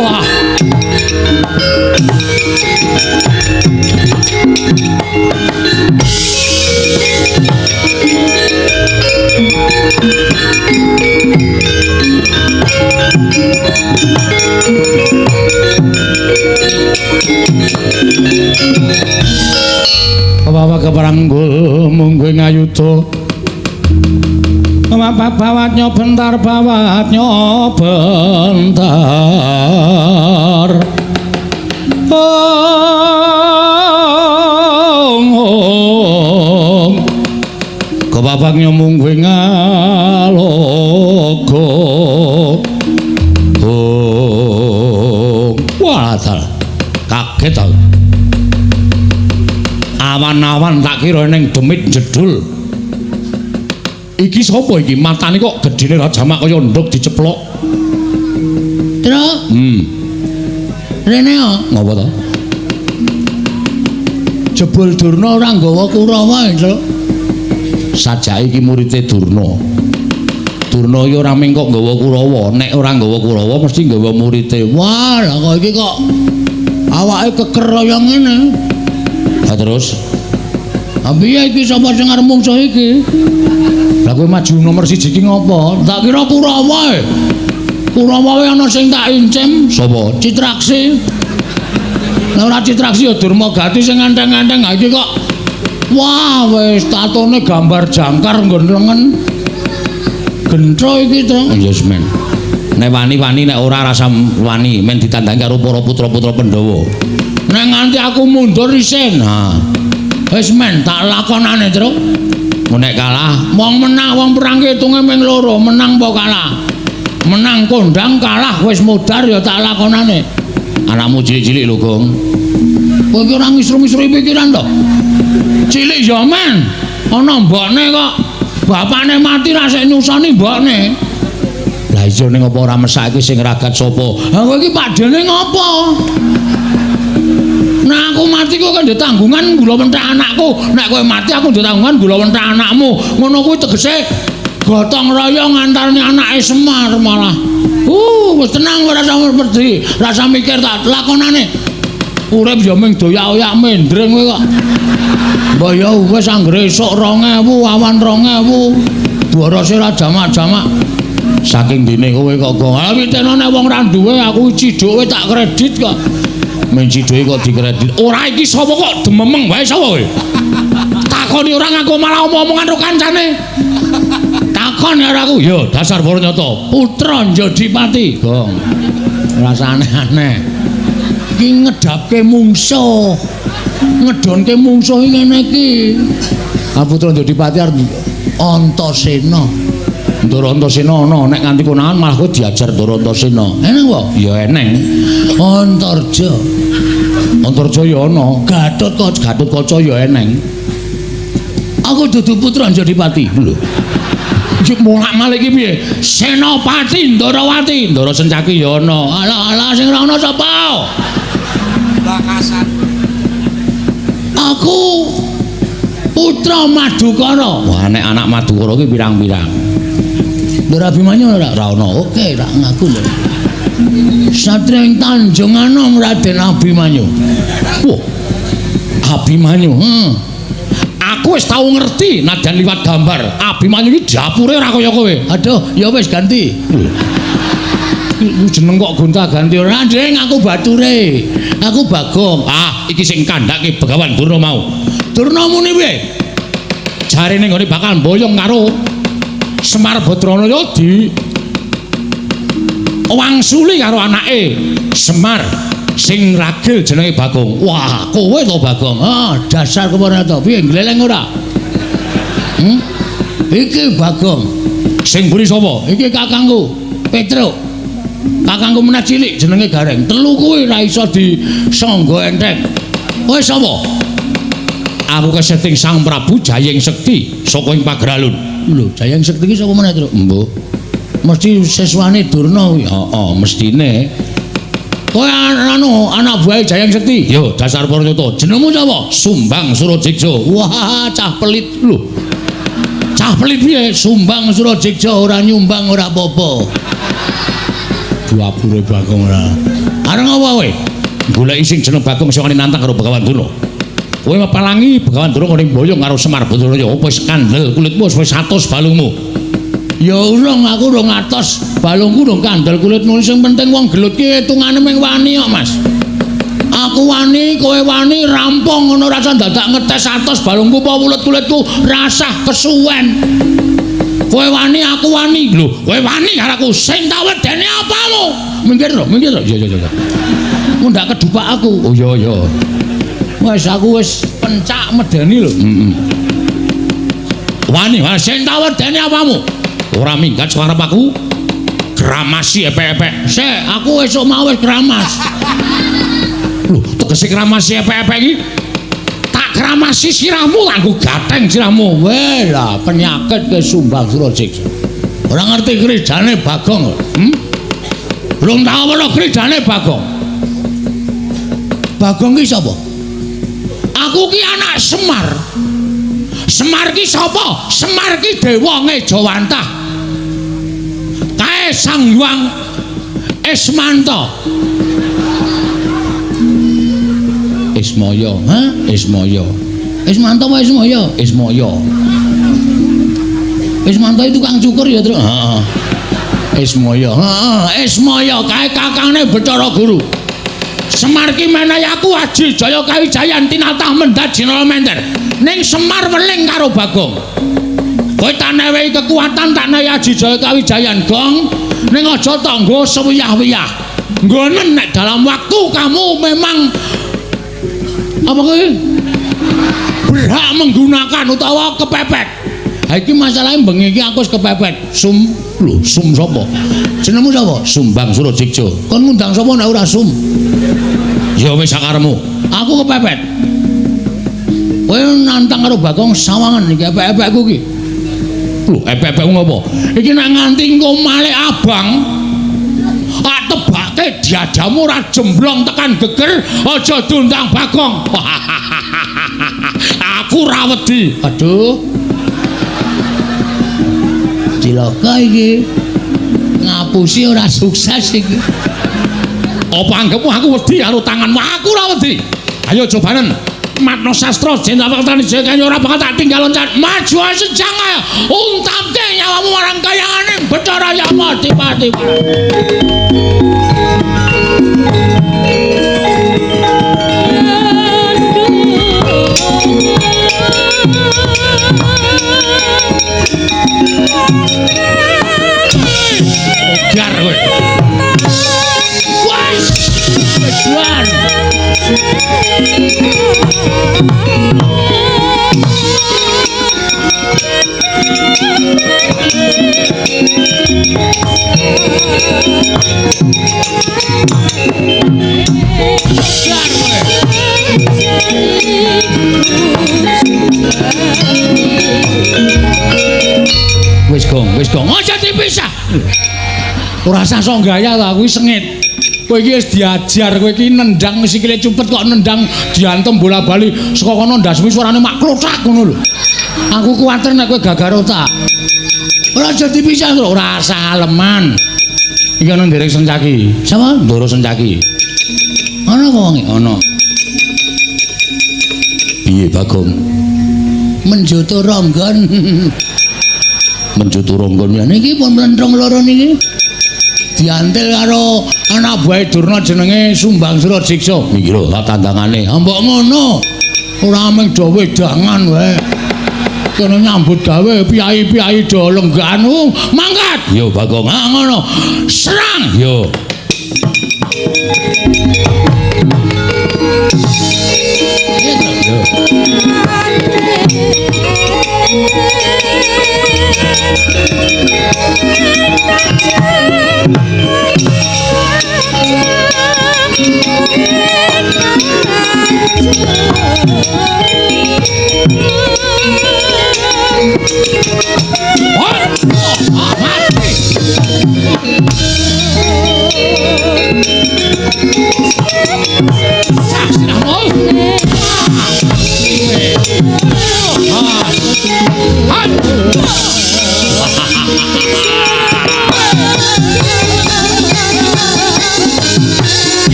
Wah. Bawa keperanggul mungguh ngayuda. Bawatnya bentar, bawatnya bentar. Ong, kebabaknya mungguh ngalogo. Ong, wah, kaget aku. Awan-awan tak kira ning demit jedul. Iki sapa iki? Matane kok gedene rajamak kaya nduk diceplok. Truk. Rene kok ngopo to? Jebul Durna ora nggawa Kurawa, Truk. Sajake iki murite Durna. Durna iki ora mung kok nggawa Kurawa, nek ora nggawa Kurawa mesti nggawa murite. Wah, lah kok iki kok awake keker kaya ngene. Lah terus Ha piye iki sapa sing arep mungsuh iki? Lah kowe maju nomor 1 iki ngopo? Tak kira Kurawa e. Kurawa wae ana sing tak incim. Sapa? Citraksi. Lah ora Citraksi ya Durmagati sing enteng-enteng. Ha iki kok wah wis tatone gambar jangkar nggon lengen. Gentro iki to. Iya semen. Nek wani-wani nek ora rasa wani men ditandangi karo para putra-putra Pandhawa. Nek nganti aku mundur isin. Ha. Wis men tak lakonane, Truk. Nek kalah, wong menang wong perang ki hitunge ming loro, menang apa kalah. Menang kondang, kalah wis modar ya tak lakonane. Anakmu cilik-cilik lho, Gong. Kowe iki ora ngisru-ngisru pikiran to? Cilik ya men. Ana mbokne kok. Bapakne mati ra sik nyusoni mbokne. Lah iya ning apa ora mesake sing ragat sapa? Ha kowe iki pakdene ngopo? Nah aku mati kok kan tanggungan gula wenthak anakku. Nek kowe mati aku ndek tanggungan gula wenthak anakmu. Ngono kuwi tegese gotong royong antarane anake Semar malah. Wis tenang ora usah wedi, rasa mikir tak lakonane. Urip ya ming doyak-oyak mendring kowe kok. Mbah ya wis anggere esuk 2000, awan 2000. Borose ora jamak-jamak. Saking dene kowe kok gong. Ha witene nek wong ra duwe aku cidhuke tak kredit kok. Men cidhuke kok dikredit. Ora iki sapa kok dememeng wae sapa kowe? Takoni ora ngaku malah omong-omongan karo kancane. Takon karo aku. Ya dasar Baranyata, putra Njodipati. Gong. Rasa aneh-aneh. Iki ngedapke mungsuh. Ngedonke mungsuh iki ngene iki. Ah putra Njodipati arep Antasena. Ndara Antasena ana nek nganti konangan malah kowe diajar Ndara Antasena. Eneng apa? Ya eneng. Antarja. Antarja ya ana. Gatotkaca, Gatotkaca ya eneng. Aku dudu putra Njodipati. Lho. Iki molak-malik iki piye? Senopati Ndarawati, Ndara Sencaki ya ana. Alah alah sing ora ana sapa? Bakasan. Aku putra Madukara. Wah nek anak Madukara ki pirang-pirang. Ndara Abimanyu ora? Ora ana. Oke, tak ngaku lho. Satria ing Tanjung Anom Raden Abimanyu. Wah. Abimanyu. Aku wis tau ngerti nadyan liwat gambar. Abimanyu iki dapure ora kaya kowe. Aduh, ya wis ganti. Jeneng kok gonta-ganti ora, Ndeng, aku bature. Aku Bagong. Ah, iki sing kandhake Begawan Durna mau. Durna muni piye? Jarene nggone bakal mboyong karo Semar Badranaya di wangsuli karo anake Semar sing ragil jenenge Bagong. Wah, kowe to Bagong. Ah, dasar keporata. Piye gleleng ora? Iki Bagong. Sing mburi sapa? Iki kakangku, Petruk. Kakangku meneh cilik jenenge Gareng. Telu kuwi ora iso disangga enteng. Kowe sapa? Aku keseting Sang Prabu Jayeng Sekti saka ing Pageralun. Lho, Jayeng Sekti iki saka meneh, Truk? Mbuh. Mesti siswane Durna kuwi. Heeh, mestine. Kowe anu anak buahe Jayeng Sekti? Yo, dasar Paranyata. Jenengmu sapa? Sumbang Surajeksa. Wah, cah pelit lho. Cah pelit piye? Sumbang Surajeksa ora nyumbang ora apa-apa. Dapure Bagong ora. Arep apa kowe? Goleki sing jeneng Bagong sing wani nantang karo Begawan Durna. Kowe mepalangi Begawan Durna ning boyong karo Semar Badraya. Apa wis kandel kulitmu wis 100 balungmu? Ya urung, aku urung atos, balungku urung kandel kulitmu. Sing penting wong gelut ki hitungane ming wani kok, Mas. Aku wani, kowe wani, rampung ngono rasa dadak ngetes atos balungku apa wulet kulitku, rasah kesuwen. Kowe wani, aku wani. Lho, kowe wani karo aku, sing tak wedeni apamu? Minggir lho, minggir lho. Iya, iya, iya. Mundak kedupak aku. Oh iya, iya. Wis aku wis pencak medeni lho. Heeh. Wani, wani sing tak wedeni apamu? Ora minggat suarep aku. Kramasi epek-epek. Sik, aku esuk mau wis kramas. Lho, tegese kramasi epek-epek iki tak kramasi sirahmu nganggo gateng sirahmu. Weh lah, penyakit ke Sumbang Surajeksa. Ora ngerti kridane Bagong. Belum tau weruh kridane Bagong. Bagong ki sapa? Aku ki anak Semar. Semar ki sapa? Semar ki dewa ngejawantah. Kae Sang Hyang Ismanta. Ismaya, ha? Ismaya. Ismanto apa Ismaya? Ismaya. Ismanto itu tukang cukur ya, Truk? Heeh. Ismaya. Heeh, Ismaya kae kakangne Bathara Guru. Semar ki menehi aku Aji Jaya Kawijayan tinatah mendhat Jinala Menter. Ning Semar weling karo Bagong. Kowe tak newehi kekuatan tak newehi Aji Jaya Kawijayan, Gong. Ning aja tanggo sewiyah-wiyah. Nggonen nek dalam waktu kamu memang apa kuwi? Berhak menggunakan utawa kepepet. Ha iki masalahe bengi iki aku wis kepepet. Sum lho, sum sapa? Jenengmu sapa? Sumbang Surajikja. Kon ngundang sapa nek ora sum? Ya wis sakaremu. Aku kepepet. Kowe nantang karo Bagong sawangan iki epek-epekku iki. Lho, epek-epekmu ngopo? Iki nek nganti engko malik abang, tak tebake diadamu ora jemblong tekan geger, aja diundang Bagong. Aku ora wedi. Aduh. Cilaka iki. Ngapusi ora sukses iki. Apa anggepmu aku wedi karo tanganmu? Aku ora wedi. Ayo cobanen. Matno Sastra Jenderal Wektani Jaya ora bakal tak tinggal loncat. Maju sejang ayo. Untamke nyawamu marang kayangane Bathara Yama Dipati. Ogar kowe. Wes, beduan. Ogar kowe. Wis gong, aja dipisah. Ora usah sok gaya ta, kuwi sengit. Kowe iki wis diajar, kowe iki nendang sikile cupet kok nendang diantem bola-bali saka kono ndasmu suarane mak klothak ngono lho. Aku kuwatir nek kowe gagar otak. Ora aja dipisah lho, ora usah aleman. Iki ana nderek Sencaki. Sapa? Ndoro Sencaki. Ana apa wonge? Ana. Piye Bagong? Menjoto ronggon. Menjoto ronggon ya niki pun mlentrung loro niki. Diantil karo anak buahe Durna jenenge Sumbang Surajiksa. Iki lho tandangane. Ha mbok ngono. Ora mung do wedangan wae. Kene nyambut gawe piyai-piyai do lenggahan. Mangkat. Yo Bagong. Ha ngono. Serang. Yo. Yo.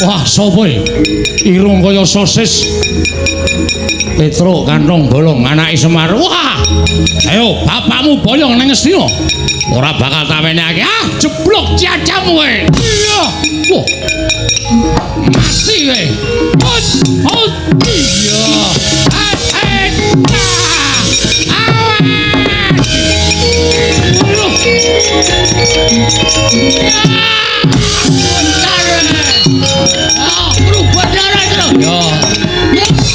Wah, sapa iki? Irung kaya sosis. Petruk kantong bolong anake Semar. Wah! Ayo bapakmu boyong nang Ngastina. Ora bakal tak wenehake. Ah, jeblok cacamu kowe. Iya. Wah. Mati kowe. Hot, hot. Iya. Awas. Berubah darah terus. Ya.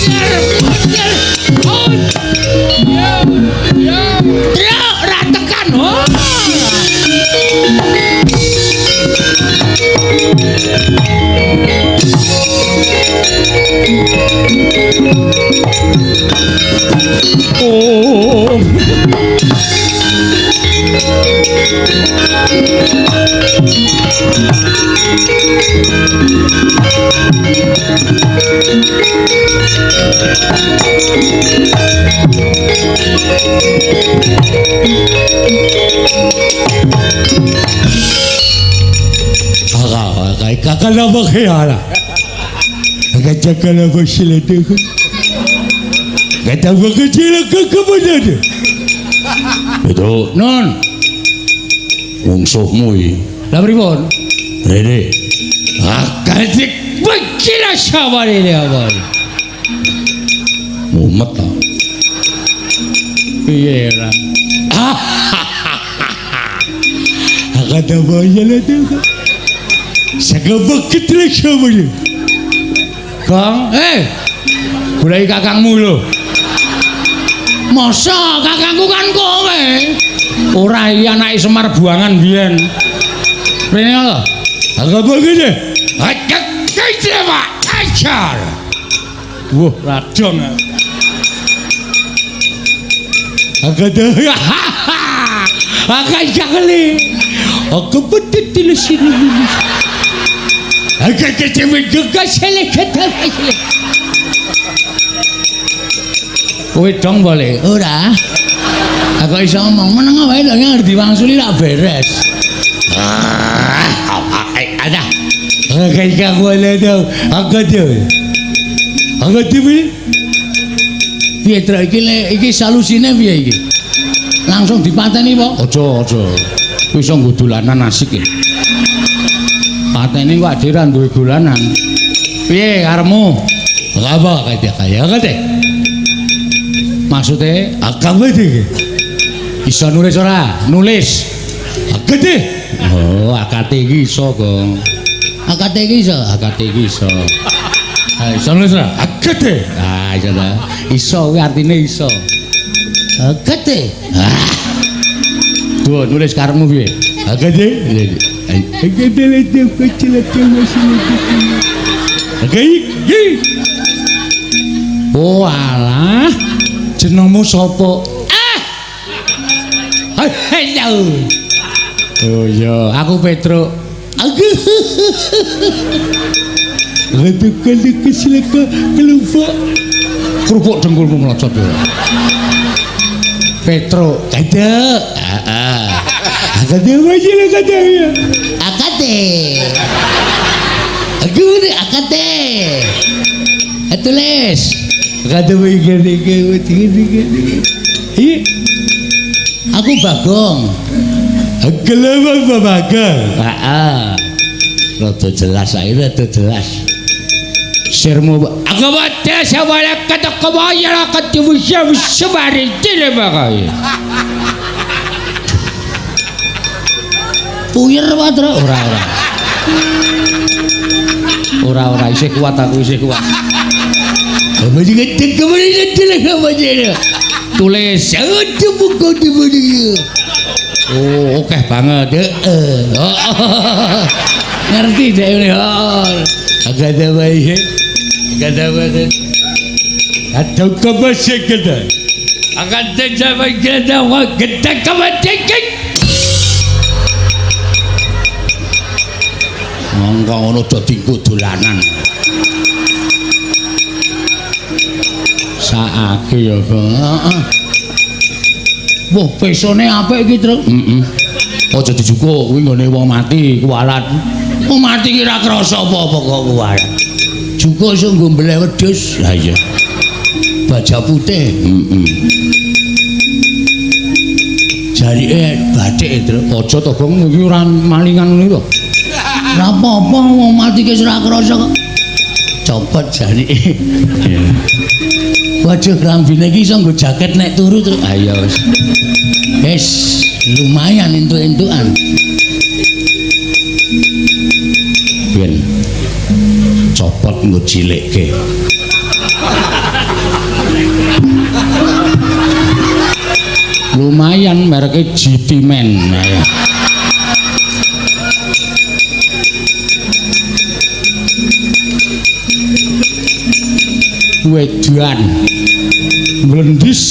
Model, model. Ya, ya. Truk ra tekan. Oh. Oh. Betul, non. Mungsuhmu iki. Lah pripun? Rene. Akadik bekila saware apa? Mumet ta. Piye ora? Kang, goleki kakangmu lho. Masa kakangku kan kowe? Ora iki anake Semar buangan biyen. Rene lho. Aku begini. Ajar. Wah, radong. Aku betul sini. Kowe dong boleh? Ora. Aku iso ngomong meneng wae lho ngerti wangsuli rak beres. Ada. Piye Truk iki iki solusine piye iki? Langsung dipateni apa? Aja, aja. Kuwi iso nggo dolanan asik iki. Pateni kok dhewe ra duwe dolanan. Piye karepmu? Apa kaya kate? Maksude agama iki. Iso nulis ora? Nulis. Akate. Oh, akate iki iso, Gong. Akate iki iso, akate iki iso. Ha, iso nulis ora? Akate. Ah, iso ta. Iso kuwi artine iso. Akate. Ah. Duh, nulis karepmu piye? Akate. Oh alah, jenengmu sapa? Ah. Oh iya, aku Petruk. Aku. Kerupuk dengkulmu mlocot ya. Petruk, kadek. Heeh. Akate. Aku akate. Tulis. Aku Bagong. Bagong. Heeh. Rada jelas ae, rada jelas. Sirmu aku wae sawala katakawaya katiwusya wusabari tilebakay. Puyer wae, Truk. Ora, ora. Ora, ora isih kuat aku, isih kuat. Tulis. Oh, oke banget. Heeh. Ngerti dek ngene. Agak wae. Agak wae. Atau kebasek. Akan terjawab kita kita kebasek. Monggo ngono dadi dolanan. Sakake ya, Bang. Heeh. Wah, pesone apik iki, Truk. Heeh. Aja dijukuk kuwi nggone wong mati kuwalat. Wong mati ki ora krasa apa-apa kok kuwalat. Jukuk iso nggo mbeleh wedhus. Lah iya. Baja putih. Heeh. Jarike bathik, Truk. Aja to, Gong, iki ora malingan ngene lho. Ora apa-apa wong mati ki ora krasa kok. Copot jarike. Iya. Waduh, klambine iki iso nggo jaket nek turu, Truk. Ayo wis. Wis, lumayan entuk-entukan. Ben copot nggo cilikke. Lumayan mereke GT Man. Ayo. Wedan mlendis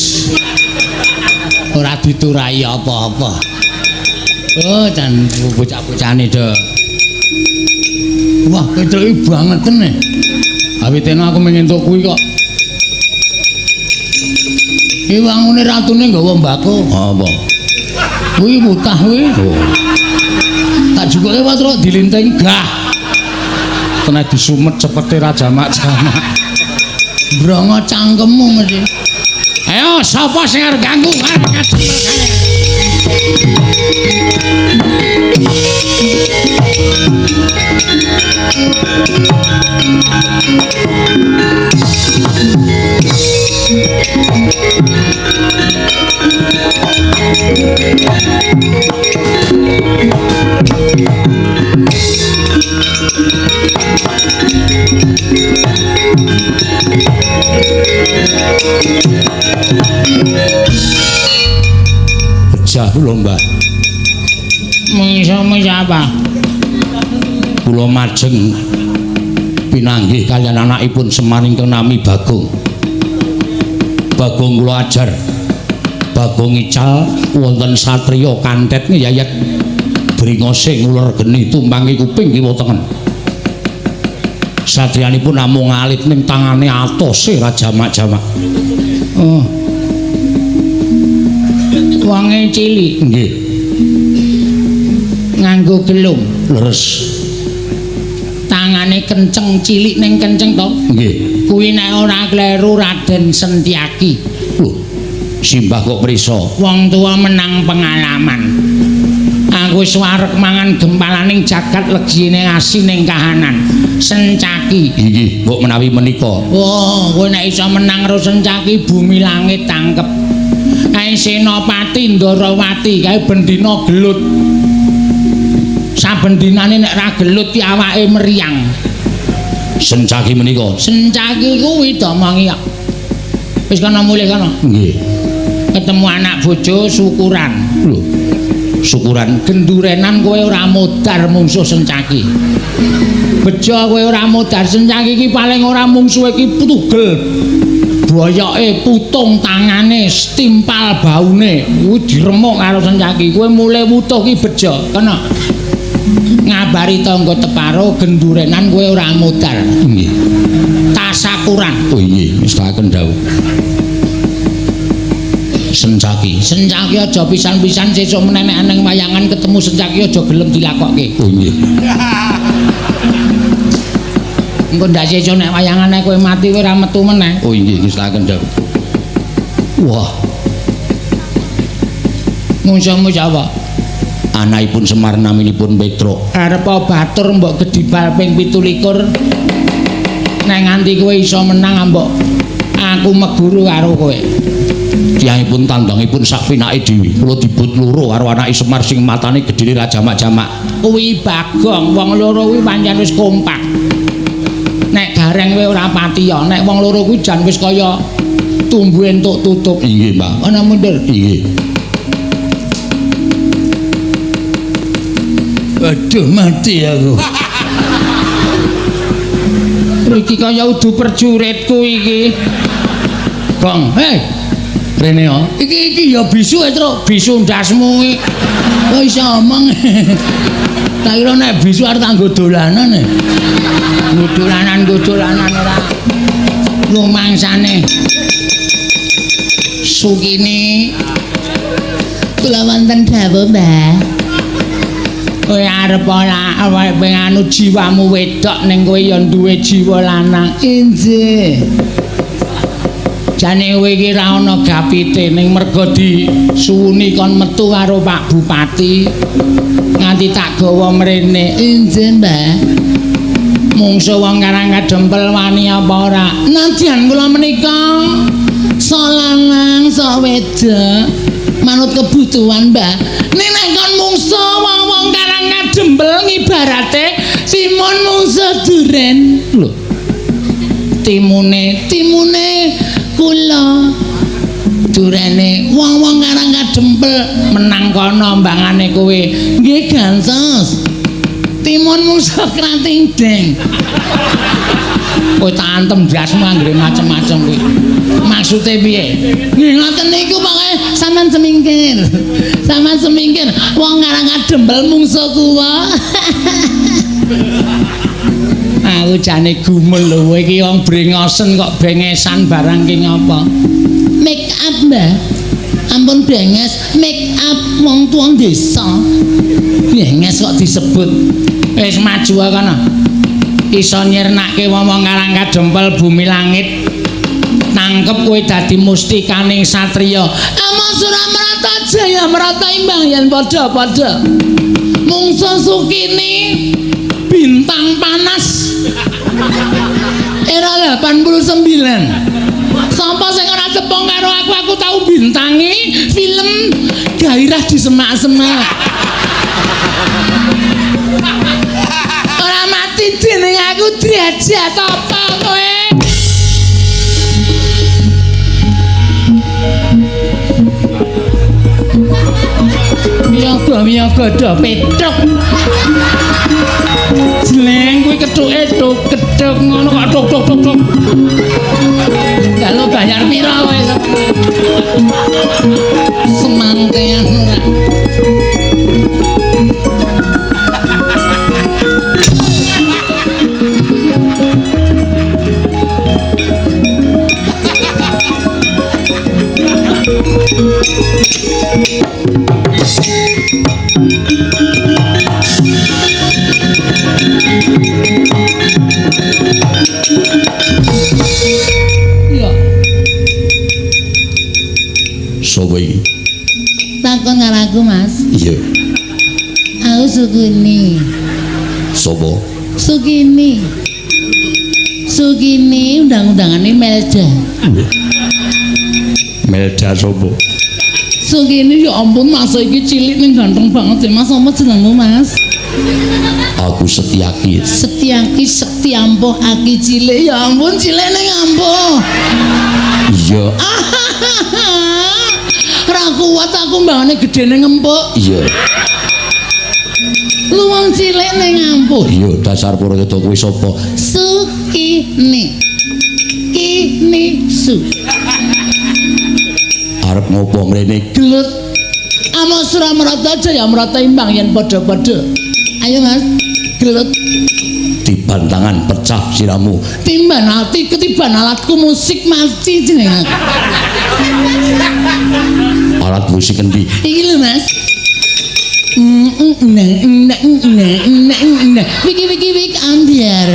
ora diturai apa-apa. Oh, jan bocah-bocahane do. Wah, ketruke bangeten e. Awitene aku mung entuk kuwi kok. Iki wangune ratune nggawa mbako. Apa? Kuwi mutah kuwi. Oh. Tak jukuke wae truk dilinting gah. Kena disumet cepete ra jamak-jamak. Brongo cangkemmu mesti. Ayo, sapa sing arep ganggu arep kacemel kae. Pecah kula, Mbah. Mungsuhmu sapa? Kula majeng pinanggih kaliyan anakipun Semar ingkang nami Bagong. Bagong kula ajar. Bagong ical wonten satriya kantet ngeyayat bringose nguler geni tumpangi kuping kiwa tengen. Satriyanipun namung alit ning tangane atose ra jamak-jamak. Oh. Wonge cilik. Nggih. Nganggo gelung. Leres. Tangane kenceng cilik ning kenceng to? Nggih. Kuwi nek ora kleru Raden Sentiaki. Lho, simbah kok prisa? Wong tuwa menang pengalaman. Aku wis wareg mangan gempalaning jagat legine asining kahanan. Sencaki. Inggih, mbok menawi menika. Oh, kowe nek iso menang karo Sencaki bumi langit tangkep. Kae Senopati Ndarawati kae bendina gelut. Saben dinane nek ra gelut ki awake meriang. Sencaki menika. Sencaki kuwi domongi kok. Wis kana mulih kana. Nggih. Ketemu anak bojo syukuran. Lho. Syukuran gendurenan kowe ora modar mungsuh Sencaki. Bejo kowe ora modar Sencaki iki paling ora mungsuhe iki tugel. Boyoke putung tangane, stimpal baune, kuwi diremuk karo Sencaki. Kowe mulih wutuh ki bejo, kena. Ngabari tangga teparo gendurenan kowe ora modar. Nggih. Tasakuran. Oh nggih, wis tak dawuh. Sencaki. Sencaki aja pisan-pisan sesuk menenek nang wayangan ketemu Sencaki aja gelem dilakokke. Oh nggih. Engko ndak sesuk nek wayangane kowe mati kowe ora metu meneh. Oh nggih, wis tak dawuh. Wah. Mungsuhmu sapa? Anakipun Semar naminipun Petruk. Arep batur mbok gedibal ping 27. Nek nganti kowe iso menang mbok aku meguru karo kowe. Tiyangipun tandangipun sak pinake dhewe. Kula dibut loro karo anake Semar sing matane gedhene ra jamak-jamak. Kuwi Bagong, wong loro kuwi pancen wis kompak. Nek Gareng kowe ora patiya, nek wong loro kuwi jan wis kaya tumbuh entuk tutup. Inggih, Mbah. Ana mundur. Inggih. Waduh, mati aku. Iki kaya udu perjuritku iki. Gong, hei. Rene yo. Iki iki ya bisu e, Truk. Bisu ndasmu iki. Kok iso omong. Tak kira nek bisu arep tak nggo dolanan e. Nggo dolanan ora. Rumangsane Sukini Kula wonten dawuh, Mbah. Kowe arep ora awake anu jiwamu wedok ning kowe ya duwe jiwa lanang. Injih. Jane kowe iki ra ana gapite ning merga disuwuni kon metu karo Pak Bupati nganti tak gawa mrene. Injih, Mbah. Mungsuh wong Karang Kadempel wani apa ora? Nadyan kula menika sok lanang sok wedok manut kebutuhan, Mbah. Nek nek kon mungsuh wong-wong Karang Kadempel ngibarate timun mungsuh duren. Lho. Timune, timune kula. Durene wong-wong Karang Kadempel menang kono mbangane kowe. Nggih gantos. Timun mungsuh krating deng. Kowe tak antem ndasmu anggere macem-macem kuwi. Maksude piye? Nggih ngoten niku pokoke sampean semingkir. Sampean semingkir wong Karang Kadempel mungsuh kula. Aku jane gumel lho kowe iki wong brengosen kok bengesan barang ki ngapa? Make up, Mbah. Ampun benges, make up wong tuwa desa. Benges kok disebut. Wis maju kono. Iso nyirnake wong-wong Karang Kadempel bumi langit. Nangkep kowe dadi mustikaning satriya. Ama Suramrata Jaya Mrata imbang yen padha-padha. Mungsuh Sukini bintang panas era 89. Sapa sing ora tepung karo aku, aku tau bintangi film Gairah di Semak-semak. Ora mati jeneng aku derajat apa kowe? Miyaga miyaga do petruk. Jleng kuwi kethuke tuk kethuk ngono kok tuk tuk tuk tuk. Kalau bayar pira kowe? Semantean ora. Ya. Sopo iki? Takon karo aku, Mas. Iya. Aku Sukini. Sopo? Sukini. Sukini undang-undangane Melda. Melda sopo? Sukini ya ampun Mas iki cilik ning ganteng banget ya Mas. Apa jenengmu, Mas? Aku Setiaki. Setiaki sekti ampuh aki cilik. Ya ampun cilik ning ampuh. Iya. Ora kuat aku mbangane gedene ngempuk. Iya. Lu wong cilik ning ampuh. Iya, dasar Purwokerto kuwi sapa? Sukini. Kini su. Arep ngopo mrene? Gelut. Ama Suramrata Jaya Mrata imbang yen padha-padha. Ayo Mas, gelut. Tiban tangan pecah siramu. Timban ati ketiban alatku musik mati jeneng aku. Alat musik endi? Iki lho Mas. Wiki wiki wik ambiar.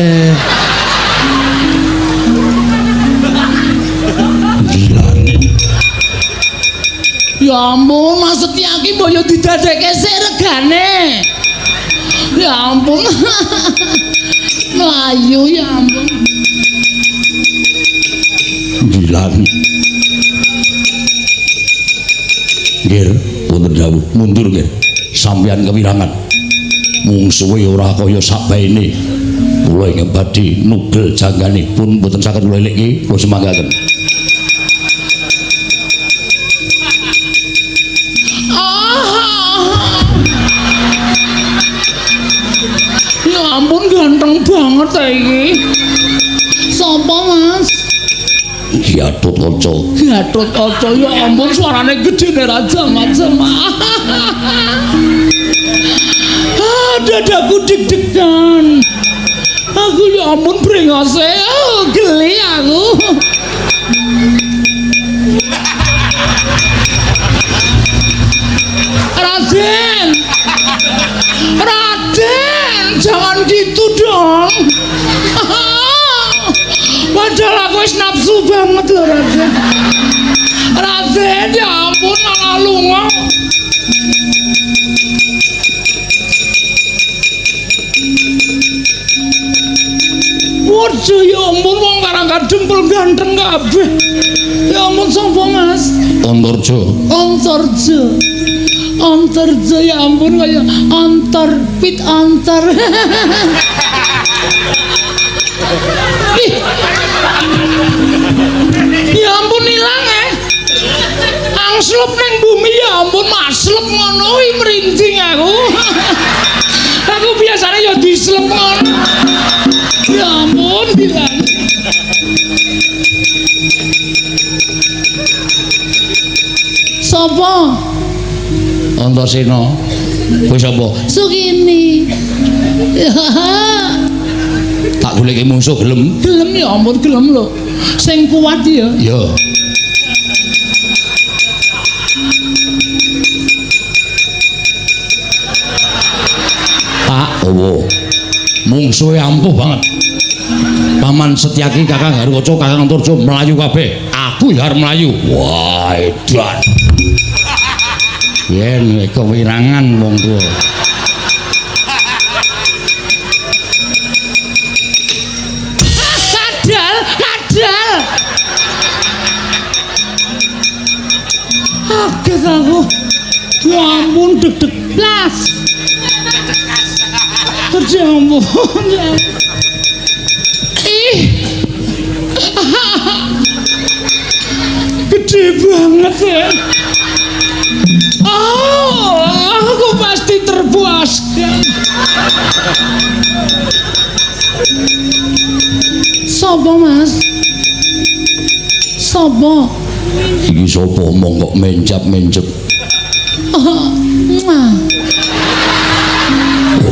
Ya ampun, Mas Setiaki mbok yo didadekke sik regane. Ya ampun. Melayu ya ampun. Gilan. Nggih, wonten dawuh mundur nggih. Sampeyan kewirangan. Mungsuhe ora kaya sakbaene. Kula ingkang badhe nugel janggane pun mboten saged kula elikke, kula semanggaken. Ya ampun ganteng banget ta iki. Sopo Mas? Gatot Kaca. Gatot Kaca ya ampun suarane gedene raja macam. Ah, dadaku deg-degan. Aku ya ampun brengose. Oh, geli aku. Raden. Raden, jangan gitu dong. Padahal aku wis nafsu banget loh Raden. Raden, ya ampun malah lunga. Waduh, ya ampun wong Karangkadempel ganteng kabeh. Ya ampun sapa Mas? Antarja. Antarja. Antarja ya ampun kaya antar pit antar. Ih. Ya ampun ilang Angslup ning bumi ya ampun maslep ngono kuwi merinding aku. Aku biasanya ya dislep ngono. Ya ampun ilang. Sopo? Antasena. Kowe sapa? Sukini. Tak goleki mungsuh gelem. Gelem ya ampun gelem lho. Sing kuat ya. Ya. Pak, owo. Mungsuhe ampuh banget. Paman Setyaki, Kakang Garukaca, Kakang Antarja mlayu kabeh. Aku ya arep mlayu. Wah, edan. Yen kewirangan wong tuwa. Kadal, kadal. Kaget aku. Ya ampun deg-deg blas. Ya ampun. Ih. Gede banget ya. Oh, aku pasti terpuaskan. Sopo Mas? Sopo? Iki sapa omong kok menjap-menjep. Oh, muah.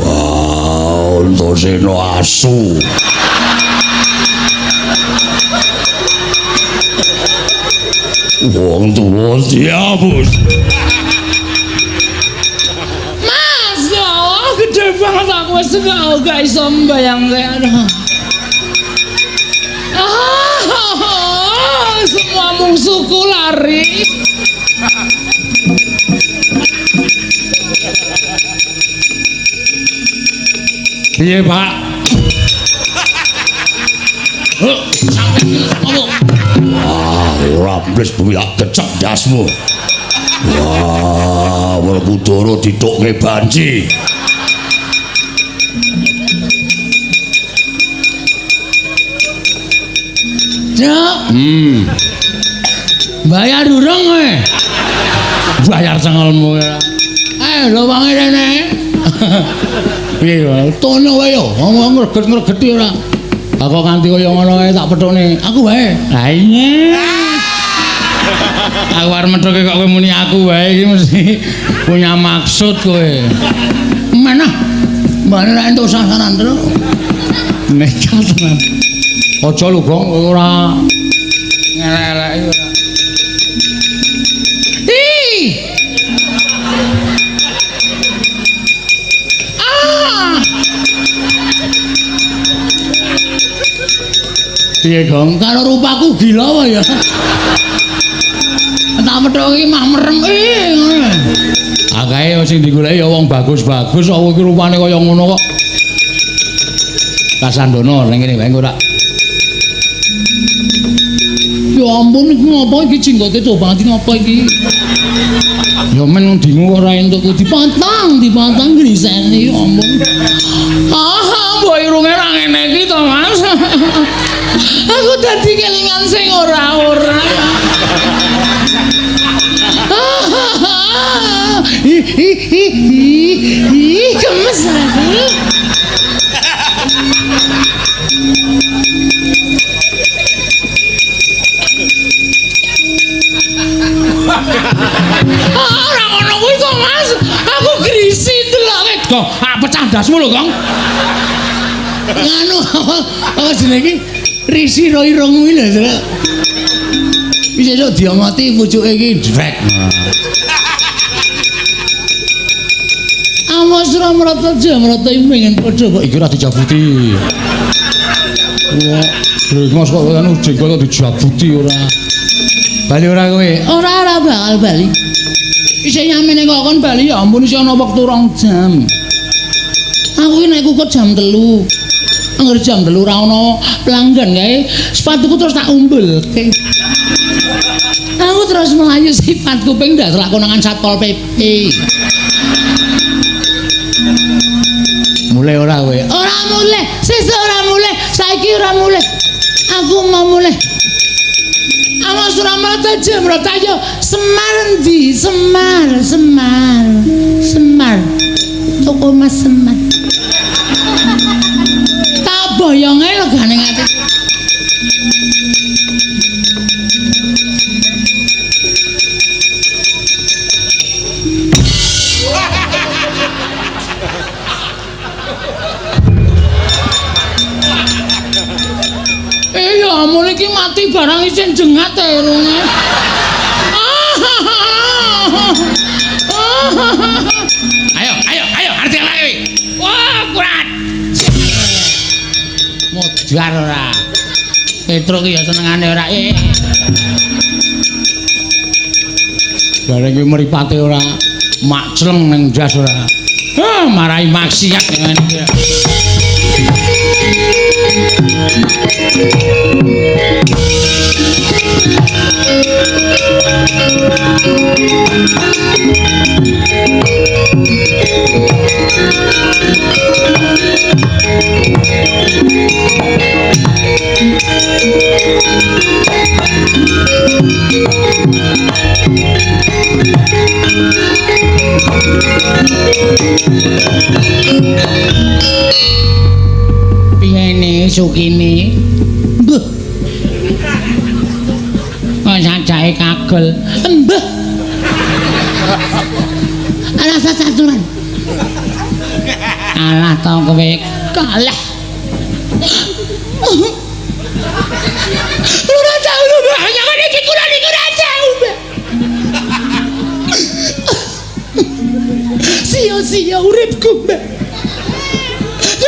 Wah, Antasena asu. Wong tuwa diapus. Mas, ya Allah, gede banget aku wis gak iso mbayangke. Ah, semua mungsuhku lari. Piye, Pak? Heh, sampe ngomong. Wah, ora mbles bumi tak kecek ndasmu. Wah, Werkudara ditukke banci. Cuk. Bayar durung kowe? Bayar cengelmu. Lho wangi rene. Piye ya? Tono wae yo, ngomong ngreget-ngregeti ora. Aku nganti kaya ngono wae tak pethukne. Aku wae. Lah iya. Aku arep methuke kok kowe muni aku wae iki mesti punya maksud kowe. Manah. Mbane ra entuk sasaran terus. Nekat tenan. Aja lho, Gong, ora ngelek-eleki ora. Ih. Ah. Piye, Gong? Karo rupaku gila apa ya? Tak methuki mah merem ngono. Akae sing digoleki ya wong bagus-bagus kok iki rupane kaya ngono kok. Kasandono ning kene wae ora. Ya ampun iki ngopo iki jenggote coba banget ngopo iki? Ya men dingu ora entuk ku dipotong, dipotong grisene ya ampun. Ah, mbok irunge ra ngene iki to, Mas. Aku dadi kelingan sing ora-ora. Ih ih ih ih, gemes aku. Ora ngono kuwi to, Mas. Aku grisi deloke. Gong, ah pecah ndasmu lho, Gong. Nganu apa jenenge iki? Risi ro irung kuwi lho, Truk. Wis esuk diomoti pucuke iki drek. Awas ora mrata jamrata iki pengen padha kok iki ora dijabuti. Wah, brengos kok anu jenggot dijabuti ora. Bali ora kowe? Ora ora bakal bali. Isih nyamene kok kon bali ya ampun isih ana wektu 2 jam. Aku iki nek kukut jam 3. Angger jam 3 ora ana pelanggan kae, sepatuku terus tak umbulke. Aku terus melayu sifat kuping ndak lakonangan Satpol PP. Mulai ora kowe? Ora mulai, sesuk ora mulai, saiki ora mulai. Aku mau mulai. Awas ora mrata jemrata yo Semar endi? Semar, Semar. Semar. Toko Mas Semar. Tak boyonge legane ati. Ya ampun iki mati barang isih jengat irunge. Ayo, ayo, ayo, arti lagi. Wah, kurat. Modar ora. Petruk ki ya senengane ora. Bareng kuwi mripate ora makcleng ning ndas ora. Hah, marai maksiat ngene iki. Piyene sukine? Mbah. Kok sajake kagel. Mbah. Rasa caturan. Alah to kowe kalah. Ora tau lho, Mbah. Jangan iki kula niku ora tau, Mbah. Sia-sia uripku, Mbah.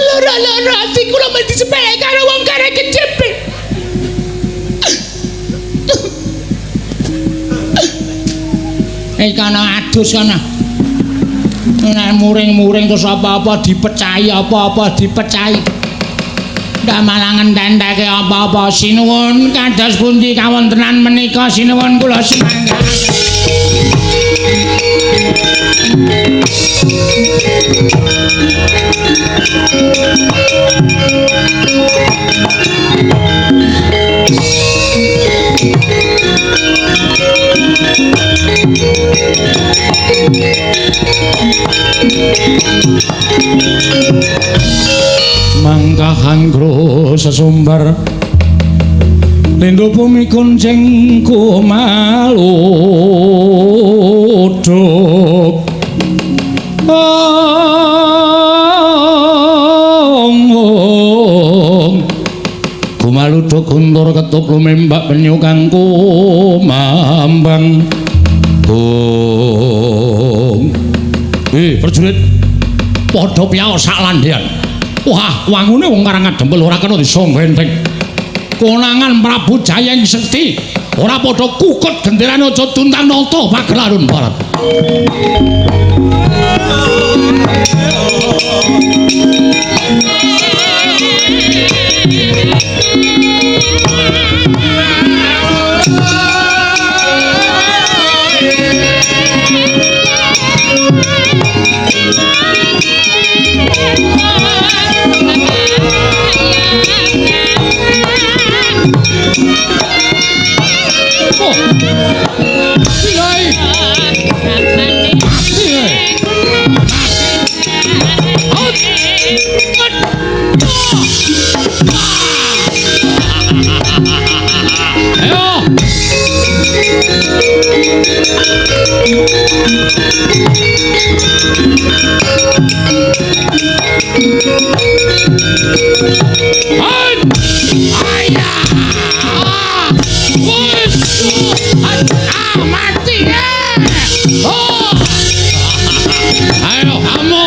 Lara-lara ati kula mesti sepele karo wong kare kecepet. Kana adus kana. Nek muring-muring terus apa-apa dipecahi, apa-apa dipecahi. Ndak malah ngententeke apa-apa. Sinuwun kados pundi kawontenan menika sinuwun kula semangga. Mangkahan kro sesumbar lindo bumi kuncing kumaluduk kumaluduk guntur ketup lumembak penyu kang kumambang. Prajurit padha piyaos sak landhean. Wah, wangune wong Karang Adempel ora kena disangga enteng. Konangan Prabu Jayeng Sekti ora padha kukut genderane aja tuntang nata Pagelaran Barat. Ah, mati. Oh. Ayo kamu.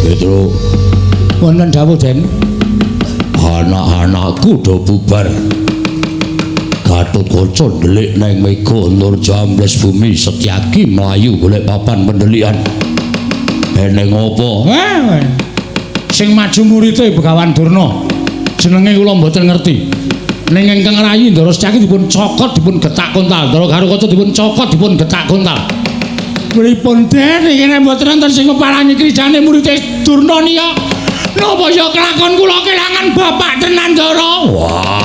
Petro, Wonten dawuh, Den. Anak-anakku do bubar. Gatotkaca ndelik nang mega Nurja ambles bumi, Setyaki mlayu golek papan pendelikan. Eneng apa? Sing maju murite Begawan Durna. Jenenge kula mboten ngerti. Ning ingkang rayi Ndara Setyaki dipun cokot dipun getak kontal, Ndara Garukaca dipun cokot dipun getak kontal. Pripun Den iki nek mboten wonten sing ngeparangi krijane murite Durna niya? Napa ya kelakon kula kelangan bapak tenan Ndara? Wah.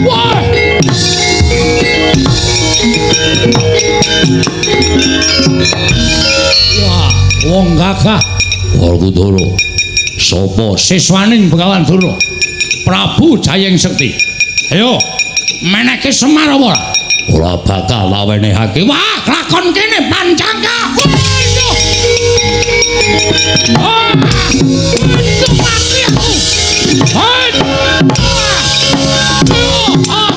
Wah. Wah, wong gagah Werkudara. Sapa siswaning Begawan Durna? Prabu Jayeng Sekti. Ayo, meneke Semar apa ora? Ora bakal lawenehake. Wah, lakon kene pancangka. Waduh. Ah, waduh, mati aku. Wah. Wah.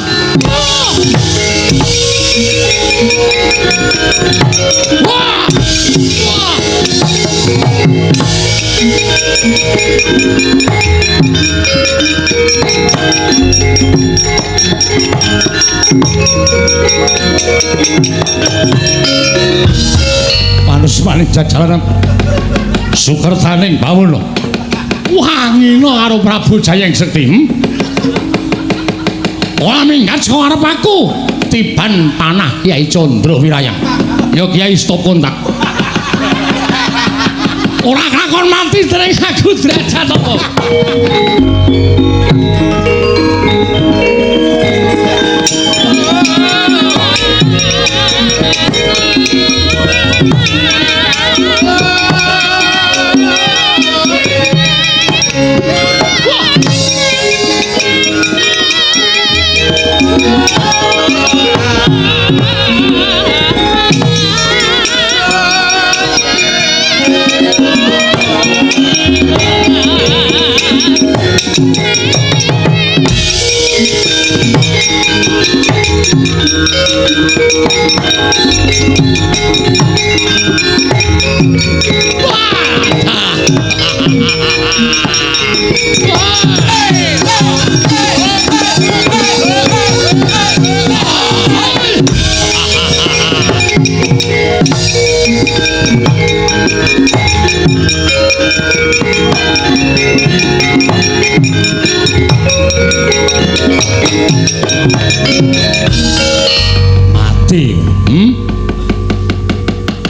Manus-maning jajaran sukertaning bawono. Wangina karo Prabu Jayeng Sekti. Ora minggat saka arep aku. Tiban panah Kyai Candra Wirayang. Ya Kyai stop kontak. Ora kelakon mati dereng aku derajat apa. Mati.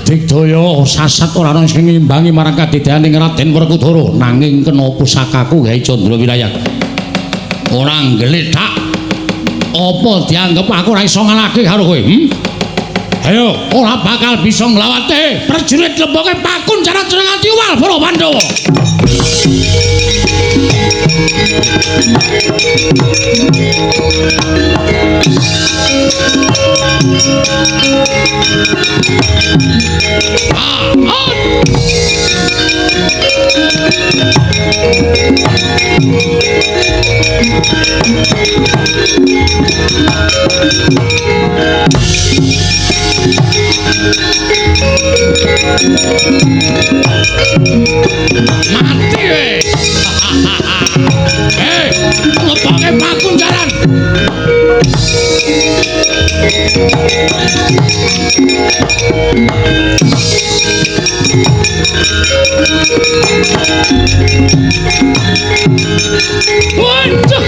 Digdaya sasat ora ana sing ngimbangi marang kadedaning Raden Werkudara, nanging kena pusakaku Kyai Candra Wirayang. Ora nggletak. Apa dianggep aku ora iso ngalahke karo kowe? Ayo, ora bakal bisa nglawate prajurit lemboke pakun cara cenengati wal para Pandhawa. Mati weh. Lepoke pakun jaran. Waduh.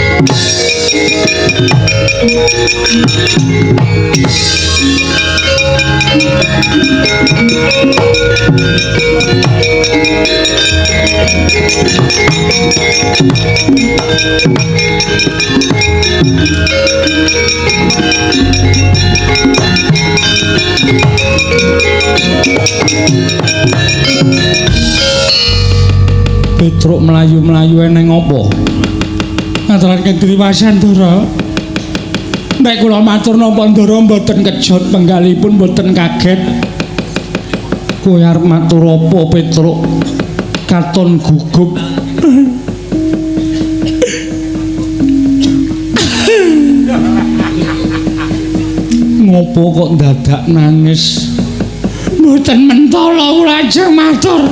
Petruk mlayu-mlayu eneng apa? Ngaturaken ketiwasan Ndara. Nek kula matur napa Ndara mboten kejot penggalipun mboten kaget. Kowe arep matur apa Petruk? Katon gugup. Ngopo kok dadak nangis? Mboten mentala kula ajeng matur.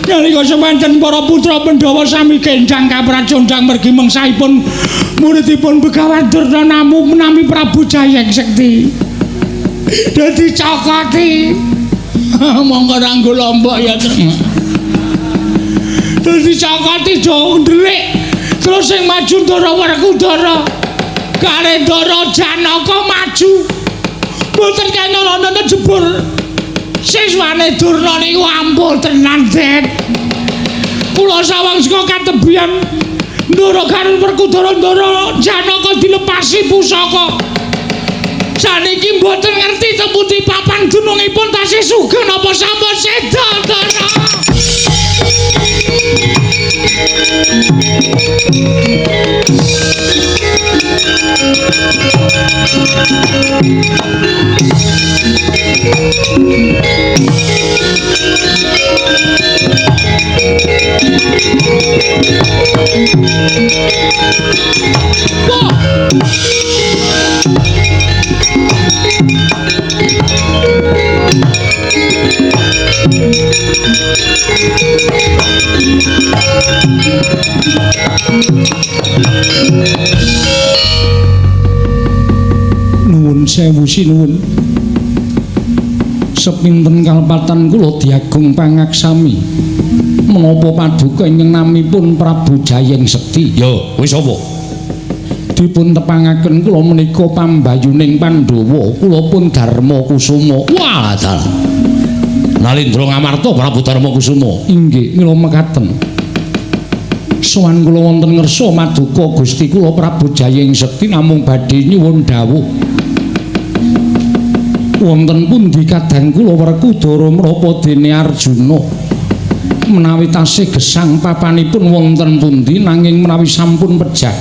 Nalika semanten para putra Pandhawa sami kendhang kapracondhang mergi mengsahipun muridipun Begawan Durna namu menami Prabu Jayeng Sekti. Dadi cokoti. Monggo ranggo lombok ya. Dadi cokoti do ndelik. Terus sing maju Ndara Werkudara. Kare Ndara Janaka maju. Mboten kena ana jebur. Siswane Durna niku ampuh tenan, Det. Kula sawang saka katebian Ndara karo Werkudara Ndara Janaka dilepasi pusaka. Saniki mboten ngerti tepundi papan dunungipun tasih sugeng napa sampun seda, Ndara. Nuwun sewu sinuwun. Sepinten kalpatan kula diagung pangaksami. Menapa paduka ingkang namipun Prabu Jayeng Sekti? Ya, wis apa? Dipun tepangaken kula menika pambayuning Pandhawa, kula pun Darma Kusuma. Wah, dalah. Nalindra Ngamarta Prabu Darma Kusuma. Inggih, mila mekaten. Sowan kula wonten ngersa maduka Gusti kula Prabu Jayeng Sekti namung badhe nyuwun dawuh. Wonten pundi kadang kula Werkudara menapa dene Arjuna? Menawi tasih gesang papanipun wonten pundi nanging menawi sampun pejah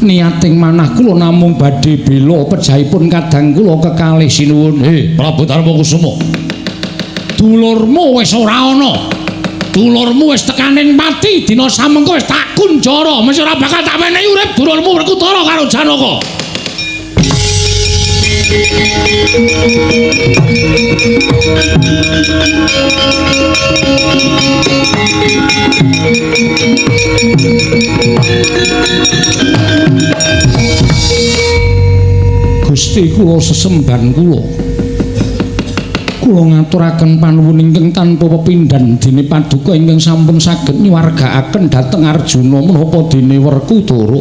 niating manah kula namung badhe bela pejahipun kadang kula kekalih sinuwun. Prabu Darma Kusuma, dulurmu wis ora ana, dulurmu wis tekaning pati dina samengko wis tak kunjara, mesti ora bakal tak wenehi urip dulurmu Werkudara karo Janaka. Gusti kula sesembahan kula, kula ngaturaken panuwun ingkang tanpa pepindhan dene paduka ingkang sampun saged nyuwargaaken dhateng Arjuna menapa dene Werkudara.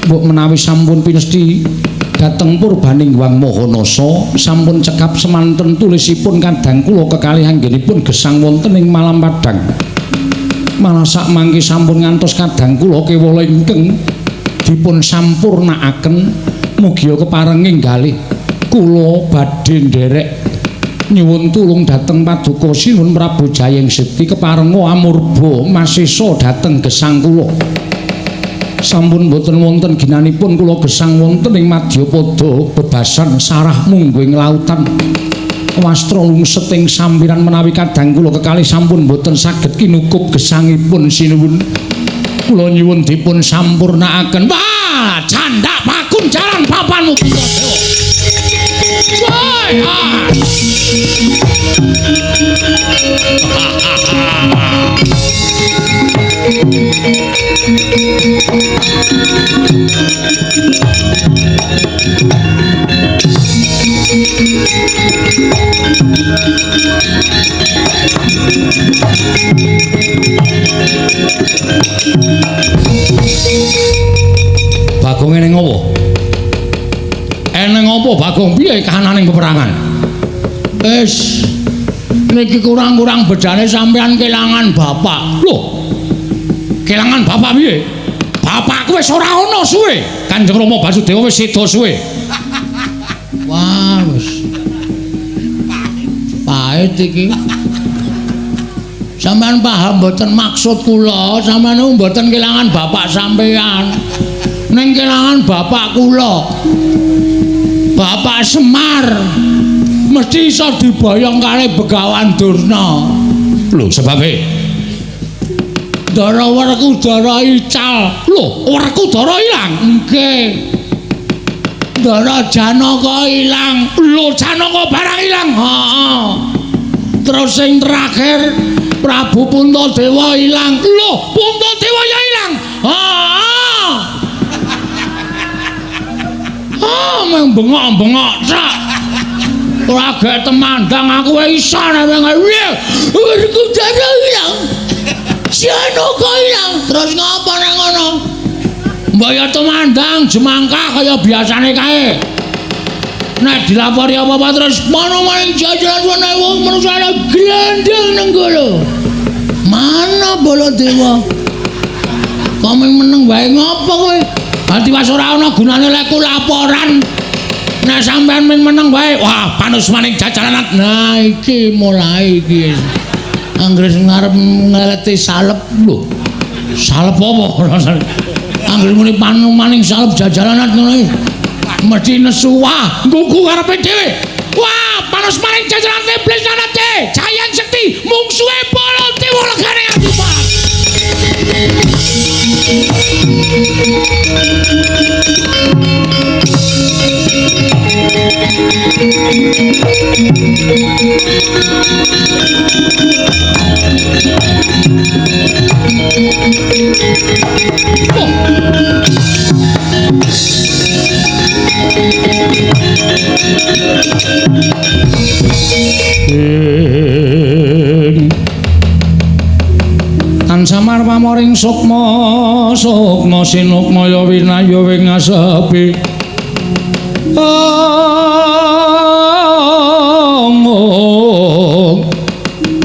Mbok menawi sampun pinesti dhateng purbaning Hyang Mahanasa sampun cekap semanten tulisipun kadang kula kekalih anggenipun gesang wonten ing malam padhang. Malah sak mangke sampun ngantos kadang kula kewala ingkang dipun sampurnakaken mugia keparenging galih kula badhe nderek nyuwun tulung dhateng paduka Sinuwun Prabu Jayeng Sekti keparenga amurba masesa dhateng gesang kula. Sampun boten wonten ginanipun kula gesang wonten ing madyapada bebasan sarah mungguing lautan. Wastra lungset ing sampiran menawi kadang kula kekalih sampun boten saged kinukup gesangipun sinuwun. Kula nyuwun dipun sampurnakaken. Wah, candak pakunjaran papanmu Puntadewa. Woi, ah. Bagong eneng apa? Eneng apa Bagong? Piye kahananing peperangan? Wis niki kurang-kurang bedane sampean kelangan bapak. Lho. Kelangan bapak piye? Bapakku wis ora ana suwe. Kanjeng Rama Basudewa wis seda suwe. Wah, wis. Pahit iki. Sampean paham mboten maksud kula? Sampean niku mboten kelangan bapak sampean. Ning kelangan bapak kula. Bapak Semar. Mesti iso diboyong kali Begawan Durna. Lho, sebabe Ndara Werkudara ical. Lho, Werkudara ilang. Nggih. Ndara Janaka ilang. Lho, Janaka barang ilang. Heeh. Terus sing terakhir Prabu Puntadewa ilang. Lho, Puntadewa ya ilang. Heeh. Ah, meng bengok-bengok cak. Ora gek temandang aku iso nek piye. Werkudara ilang. Janaka ilang. Terus ngapa nang ngono? Mbok ya temandang jemangkah kaya biasane kae. Nek dilapori apa-apa terus Mana maning jajaran wong manusa glendeng nenggala. Mana Baladewa? Kok meneng wae ngopo kowe? Berarti wis ora ana gunane lek ku laporan. Nek sampean ming meneng wae, wah panus maning jajaran. Nah iki mulai iki. Anggere ngarep ngeleti salep lho. Salep apa? Anggere muni panumaning salep jajaran ngono iki. Mesti nesu wah, nggugu karepe dhewe. Wah, panus maning jajaran iblis nanate, Jayang Sekti mungsuhe Baladewa legane atipat. Tan samar pamoring sukma sukma sinukmaya winaya wing asepi.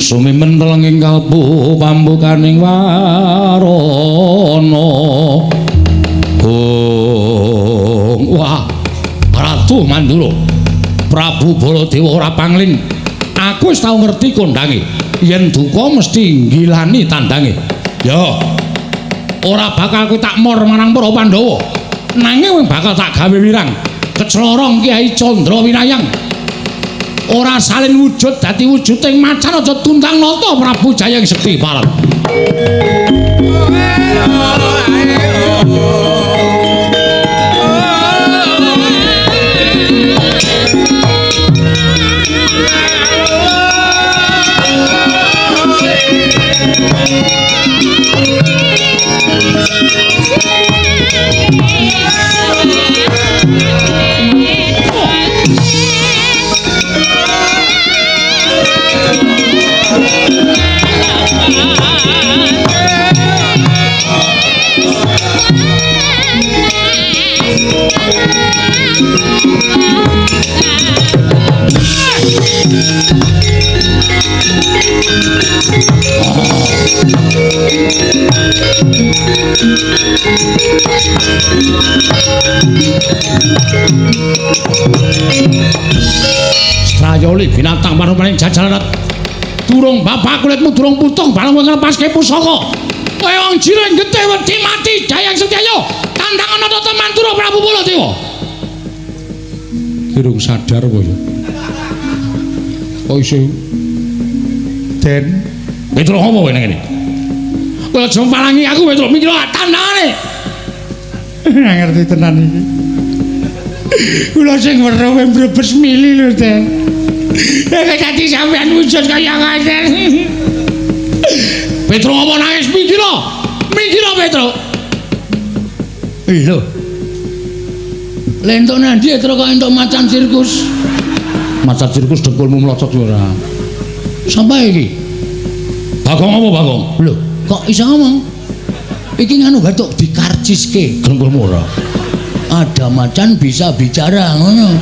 Sumimen telenging kalbu pambukaning warana. Ong wah, Ratu Mandura, Prabu Baladewa ora pangling. Aku wis tau ngerti kondange. Yen duka mesti nggilani tandange. Ya. Ora bakal kowe tak mor marang para Pandhawa. Nanging kowe bakal tak gawe wirang. Keclorong Kyai Candra Winayang. Ora salin wujud dadi wujuding macan aja tundang nata Prabu Jayeng Sekti Parang. Strayoli binatang marupaning jajaran durung bapak kulitmu durung putung bareng kowe nglepaske pusaka. Kowe wong jiring getih wedi mati Jayang Setyaya tandang ana tata Mandura Prabu Baladewa. Durung sadar kowe. Kok iso Den Petro apa kowe nang kene? Kowe aja malangi aku Petro mikir tandangane. Ora ngerti tenan iki. Kula sing weruh kowe mbrebes mili lho, Den. Nek dadi sampean wujud kaya ngoten. Petro apa nangis minggir? Minggir Petro. Lho. Lentuk nang ndi Petro kok entuk macan sirkus? Macan sirkus dengkulmu mlocot ora. Sapa iki? Bagong apa Bagong? Lho, kok iso ngomong? Iki nganu batuk dikarciske. Dengkulmu ora. Ada macan bisa bicara ngono.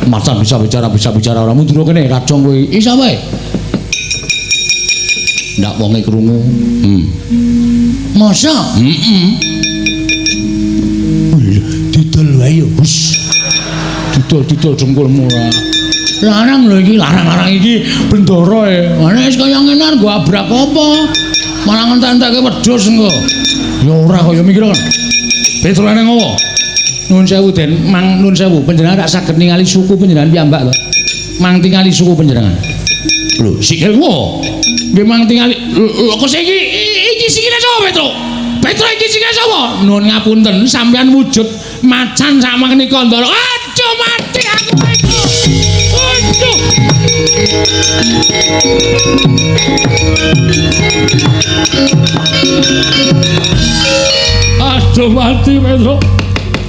Macan bisa bicara, bisa bicara ora mundur kene rajong kowe. Isa wae. Ndak wonge krungu. Masa? Heeh. Didol wae yo, Bus. Didol-didol dengkulmu ora. Larang lho iki, larang-larang iki bendara e. Nek wis kaya ngene arep nggo abrak apa? Malah ngentek-entekke wedhus engko. Ya ora kaya mikir kan. Petro nang ngopo? Nuwun sewu Den, mang nuwun sewu, panjenengan rak saged ningali suku panjenengan piyambak to. Mang tingali suku panjenengan. Lho, sikil wo. Nggih mang tingali. Lho kok iki iki sikile sapa Petro? Petro iki sikile sapa? Nuwun ngapunten, sampeyan wujud macan sama menika Ndara. Aduh mati aku Petro. Aduh. Aduh mati Petro.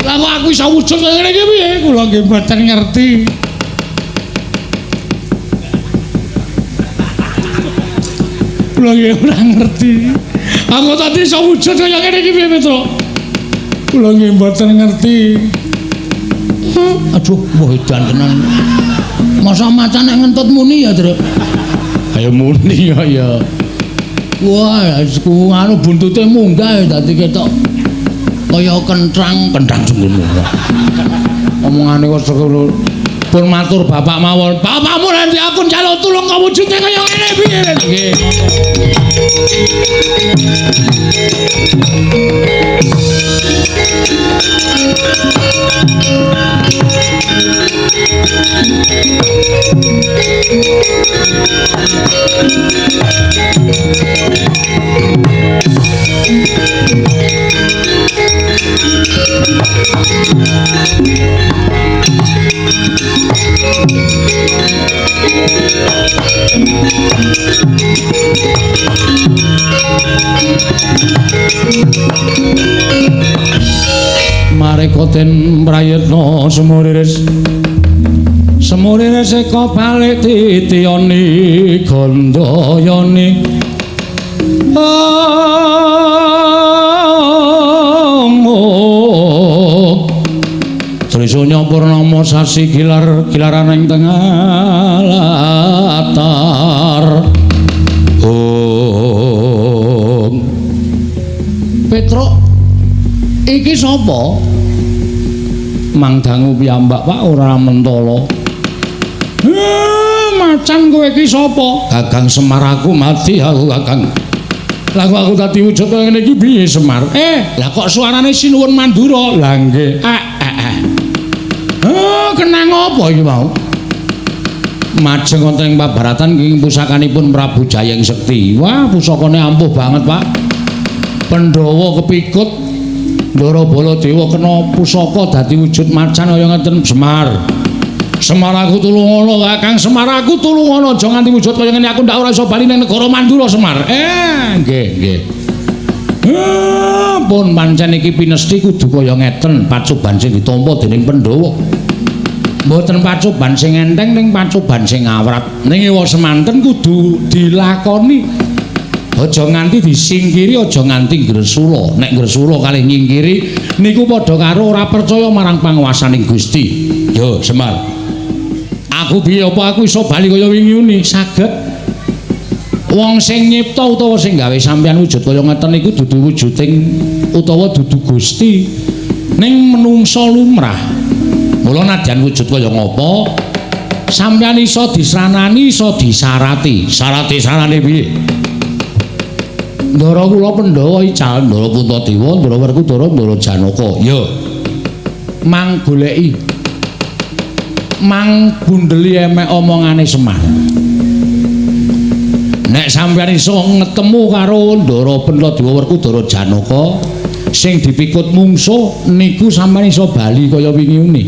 Lah kok aku iso wujud kaya ngene iki piye? Kula nggih mboten ngerti. Kula nggih ora ngerti. Aku tadi iso wujud kaya ngene iki piye Petro? Kula nggih mboten ngerti. Aduh, wah edan tenan. Masa macan nek ngentut muni ya, Truk? Ayo muni ya ya. Wah, ku anu buntute munggah ya dadi ketok kaya kentrang, kentrang jengkulmu. Omongane kok pun matur bapak mawon. Bapakmu nanti aku njaluk tulung kok wujude kaya ngene piye? Nggih. Mareka den prayitna sumuriris sumuriris eka balik titiyani gandayani Trisunya purnama sasi gilar gilaran ing tengah latar. Om Petruk iki sapa? Mang dangu piyambak Pak ora mentala. Macan kowe iki sapa? Kakang Semar aku mati aku Kakang. Lah kok aku dadi wujud kaya ngene iki piye Semar? Lah kok suarane Sinuwun Mandura? Lah nggih. Kenang apa iki mau? Majeng wonten ing pabaratan ing pusakanipun Prabu Jayeng Sekti. Wah, pusakane ampuh banget, Pak. Pandhawa kepikut Ndara Baladewa kena pusaka dadi wujud macan kaya ngeten Semar. Semar aku tulungono Kakang, Semar aku tulungono aja nganti wujud kaya ngene aku ndak ora iso bali ning negara Mandura Semar. Nggih, nggih. Pun pancen iki pinesti kudu kaya ngeten pacoban sing ditampa dening Pandhawa. Mboten pacoban sing enteng ning pacoban sing awrat. Ning ewa semanten kudu dilakoni. Aja nganti disingkiri, aja nganti gresula. Nek gresula kalih nyingkiri niku padha karo ora percaya marang panguwasaning Gusti. Yo Semar. Aku piye apa aku iso bali kaya wingi uni? Saged. Wong sing nyipta utawa sing gawe sampeyan wujud kaya ngeten niku dudu wujuding utawa dudu Gusti. Ning menungsa lumrah. Mula nadyan wujud kaya ngapa sampeyan iso disranani, iso disarati. Sarate sarane piye? Ndara kula Pandhawa ical, Ndara Puntadewa, Ndara Werkudara, Ndara Janaka. Ya. Mang goleki. Mang bundeli emek omongane Semar. Nek sampeyan iso ngetemu karo Ndara Puntadewa, Werkudara, Janaka sing dipikut mungsuh niku sampeyan iso bali kaya wingi uni.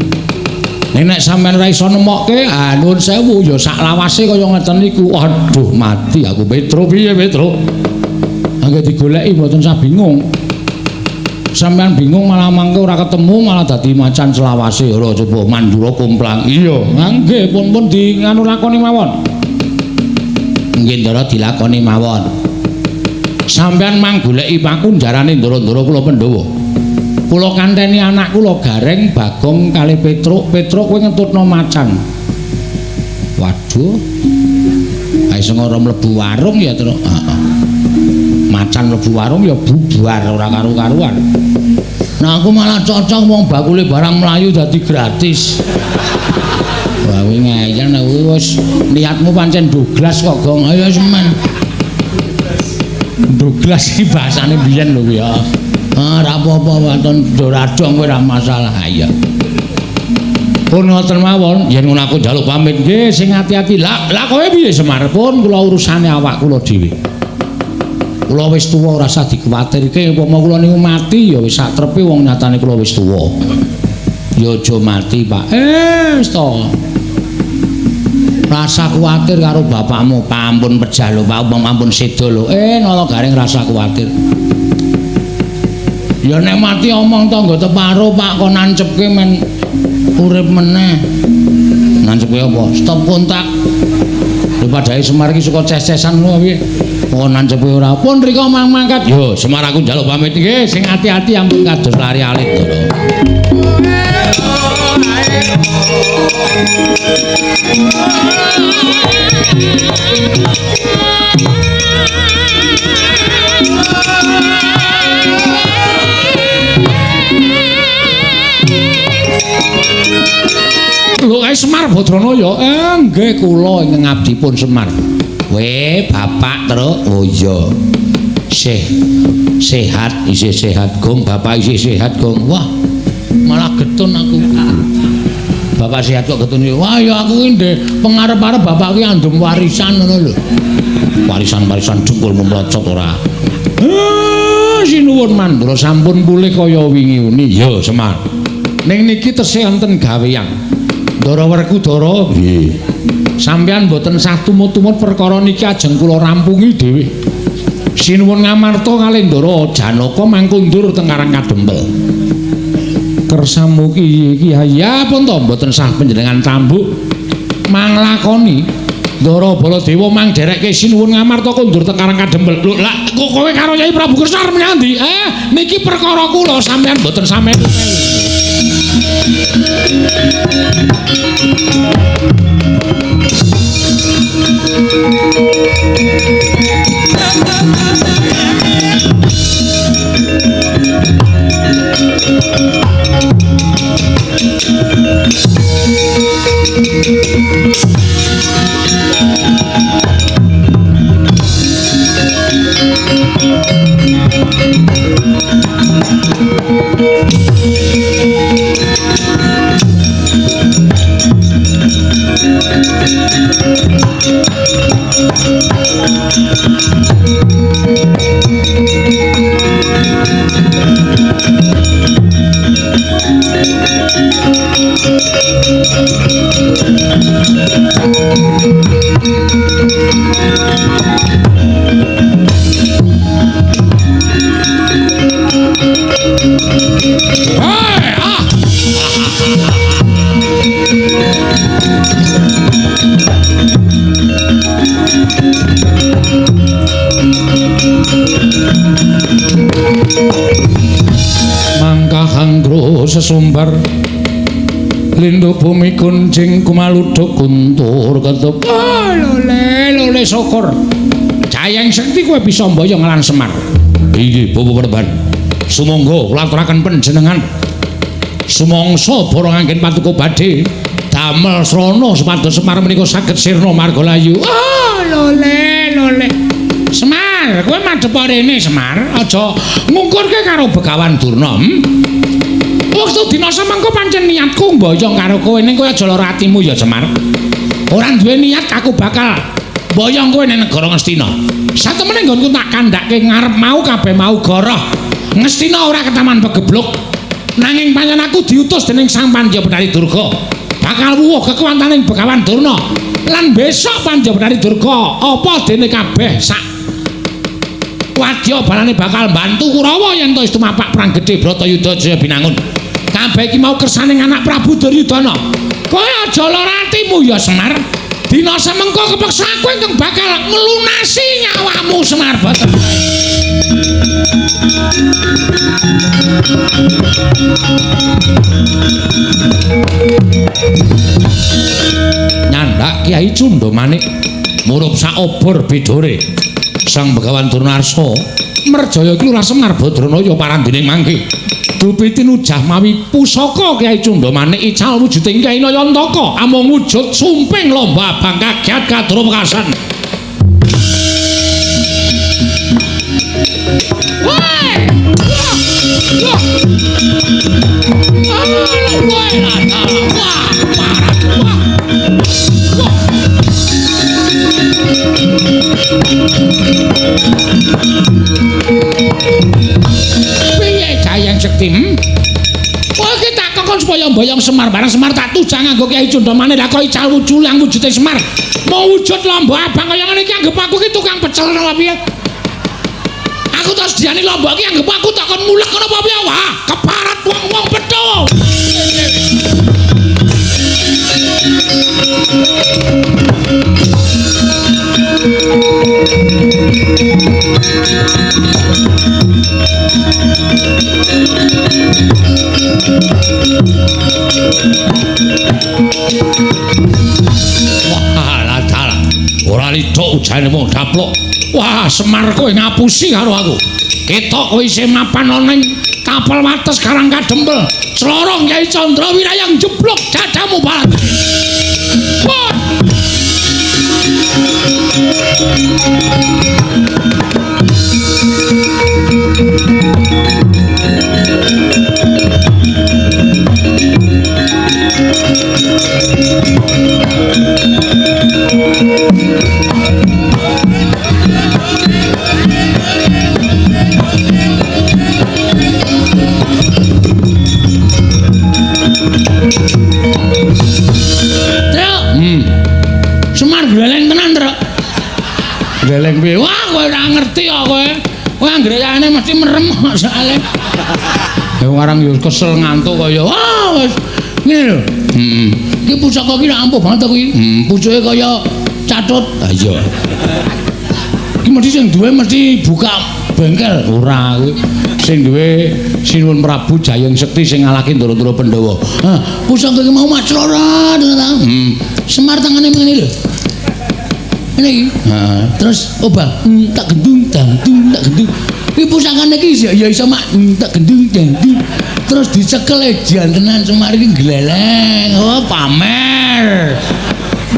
Nek nek sampeyan ora iso nemokke, ah nuwun sewu ya sak lawase kaya ngeten niku. Aduh mati aku Petro piye Petro? Angge digoleki mboten sah bingung. Sampeyan bingung malah mangke ora ketemu malah dadi macan selawase. Ora coba Mandura komplang. Iya, nggih pun-pun di nganu lakoni mawon. Nggih Ndara dilakoni mawon. Sampeyan mang goleki pakunjarane ndara-ndara kula Pandhawa. Kula kanteni anak kula Gareng, Bagong kalih Petruk. Petruk kowe ngetutno macan. Waduh. Ae sing ora mlebu warung ya, Truk. Heeh. Macan mlebu warung ya bubar ora karu-karuan. Nah aku malah cocok wong bakule barang mlayu dadi gratis. Wah kuwi ngeyel nek kuwi wis niatmu pancen Douglas kok, Gong. Ayo semen. Douglas iki bahasane biyen lho kuwi ya. Ah ora apa-apa waton doradong kowe ora masalah. Iya. Pun ngoten mawon, yen ngono aku njaluk pamit nggih sing ati-ati. Lah lah kowe piye Semar? Pun kula urusane awak kula dhewe. Kula wis tuwa ora usah dikuwatirke, umpama kula niku mati ya wis sak trepe wong nyatane kula wis tuwa. Ya aja mati, Pak. Wis to. Rasa kuwatir karo bapakmu, ampun pejah lho, Pak, umpama ampun seda lho. Nala Gareng rasa kuwatir. Ya nek mati omong tangga teparo, Pak, kon nancepke men urip meneh. Nancepke apa? Stop kontak. Lho padhae Semar iki suka ces-cesan ngono piye? Kok nancepe ora. Pun rika mang mangkat. Yo, Semar aku njaluk pamit nggih, sing ati-ati ampun kados lari alit to. Lho kae Semar Badranaya. Nggih kula ingkang abdipun Semar. Weh, bapak Truk. Oh iya. Sih sehat, isih sehat, Gong. Bapak isih sehat, Gong. Wah, malah getun aku. Bapak sehat kok getun. Wah, ya aku ki ndek pengarep-arep bapak ki andum warisan ngono lho. Warisan-warisan dengkul mlocot ora. Sinuwun Mandra sampun pulih kaya wingi uni. Ya, Semar. Ning niki tesih enten gawean. Ndara Werkudara, nggih. Sampeyan mboten sah tumut-tumut perkara niki ajeng kula rampungi dhewe. Sinuwun Ngamarta kalih Ndara Janaka mangkundur teng Karang Kadempel. Kersamu ki Kyai, ya pun to mboten sah panjenengan tambuk manglakoni. Ndara Baladewa mang derekke Sinuwun Ngamarta kundur teng Karang Kadempel. Lho, lah kok kowe karo Kyai Prabu Kresna arep menyang ndi? Niki perkara kula sampeyan mboten sampeyan. Sesumbar lindu bumi kuncing kumaluduk kuntur ketup. Lole lole syukur jayeng sekti kowe bisa mboyong lan Semar. Inggih Bapak Panembahan, sumangga kula aturaken panjenengan sumangsa para nganggen patuko badhe damel srana supados Semar menika saged sirna margalayu. Lole lole Semar, kowe madhep rene Semar, aja ngungkurke karo Begawan Durna. Wektu dina semengko pancen niatku mboyong karo kowe, ning kowe aja lara atimu ya Semar. Ora duwe niat aku bakal mboyong kowe ning negara Ngastina. Satemene nggonku tak kandhake ngarep mau kabeh mau goroh. Ngastina ora ketaman pegebluk. Nanging pancen aku diutus dening Sang Pandya Betari Durga. Bakal wuwuh kekuwataning Begawan Durna. Lan besok Pandya Betari Durga apa dene kabeh sak wadya balane bakal mbantu Kurawa yen to wis tumapak perang gedhe Bratayuda Jaya Binangun. Kabeh iki mau kersane anak Prabu Duryudana. Kowe aja lara atimu ya Semar. Dina semengko kepeksa aku ingkang bakal nglunasi nyawamu Semar Bathara. Nyandak Kyai Cundamanik murup saobor bidore. Sang Begawan Durna-arsa Merjaya iki Lurah Semar Badranaya parandene mangke. Dupi tinujah mawi pusaka Kyai Cundamanik ical wujuding Kyai Nayantaka amung wujud sumping lomba abang kagiat kadra wekasan. Woi! Wah! Wah! Wah! Wah! Piye Jayeng Sekti? Kowe iki tak kokon supaya mboyong Semar, barang Semar tak tujang nganggo Kyai Cundamane, lah kok ical wujulang wujude Semar. Mau wujud lombok abang kaya ngene iki anggep aku ki tukang pecel apa piye? Aku terus diani lombok iki anggep aku tak kon mulek ngono apa piye? Wah, keparat wong-wong petho. Wah, dalah. Ora lidok ujane wong daplok. Wah, Semar kowe ngapusi karo aku. Ketok kowe isih mapan ana ing tapel wates Karang Kadempel. Clorong Kyai Candra Wirayang jeblok dadamu balat. Wah! Truk. Semar gleleng tenan, Truk. Gleleng piye? Wah, kowe ora ngerti kok kowe. Kowe anggere yane mesti merem soalé. Ya warang yo kesel ngantuk kaya wah wis ngene lho. Heeh. Iki pusaka iki ampuh banget to kuwi. Pucuke kaya catut. Ha iya. Iki mesti sing duwe mesti buka bengkel. Ora kuwi. Sing duwe Sinuwun Prabu Jayeng Sekti sing ngalahke Ndara-ndara Pandhawa. Hah, pusaka iki mau maclora ta. Semar tangane ngene lho. Ngene iki. Heeh. Terus obah tak gendung dangdung tak gendung. Iki pusakane iki ya iso mak tak gendung dangdung. Terus dicekel jan tenan Semar iki gleleng. Oh, pamer.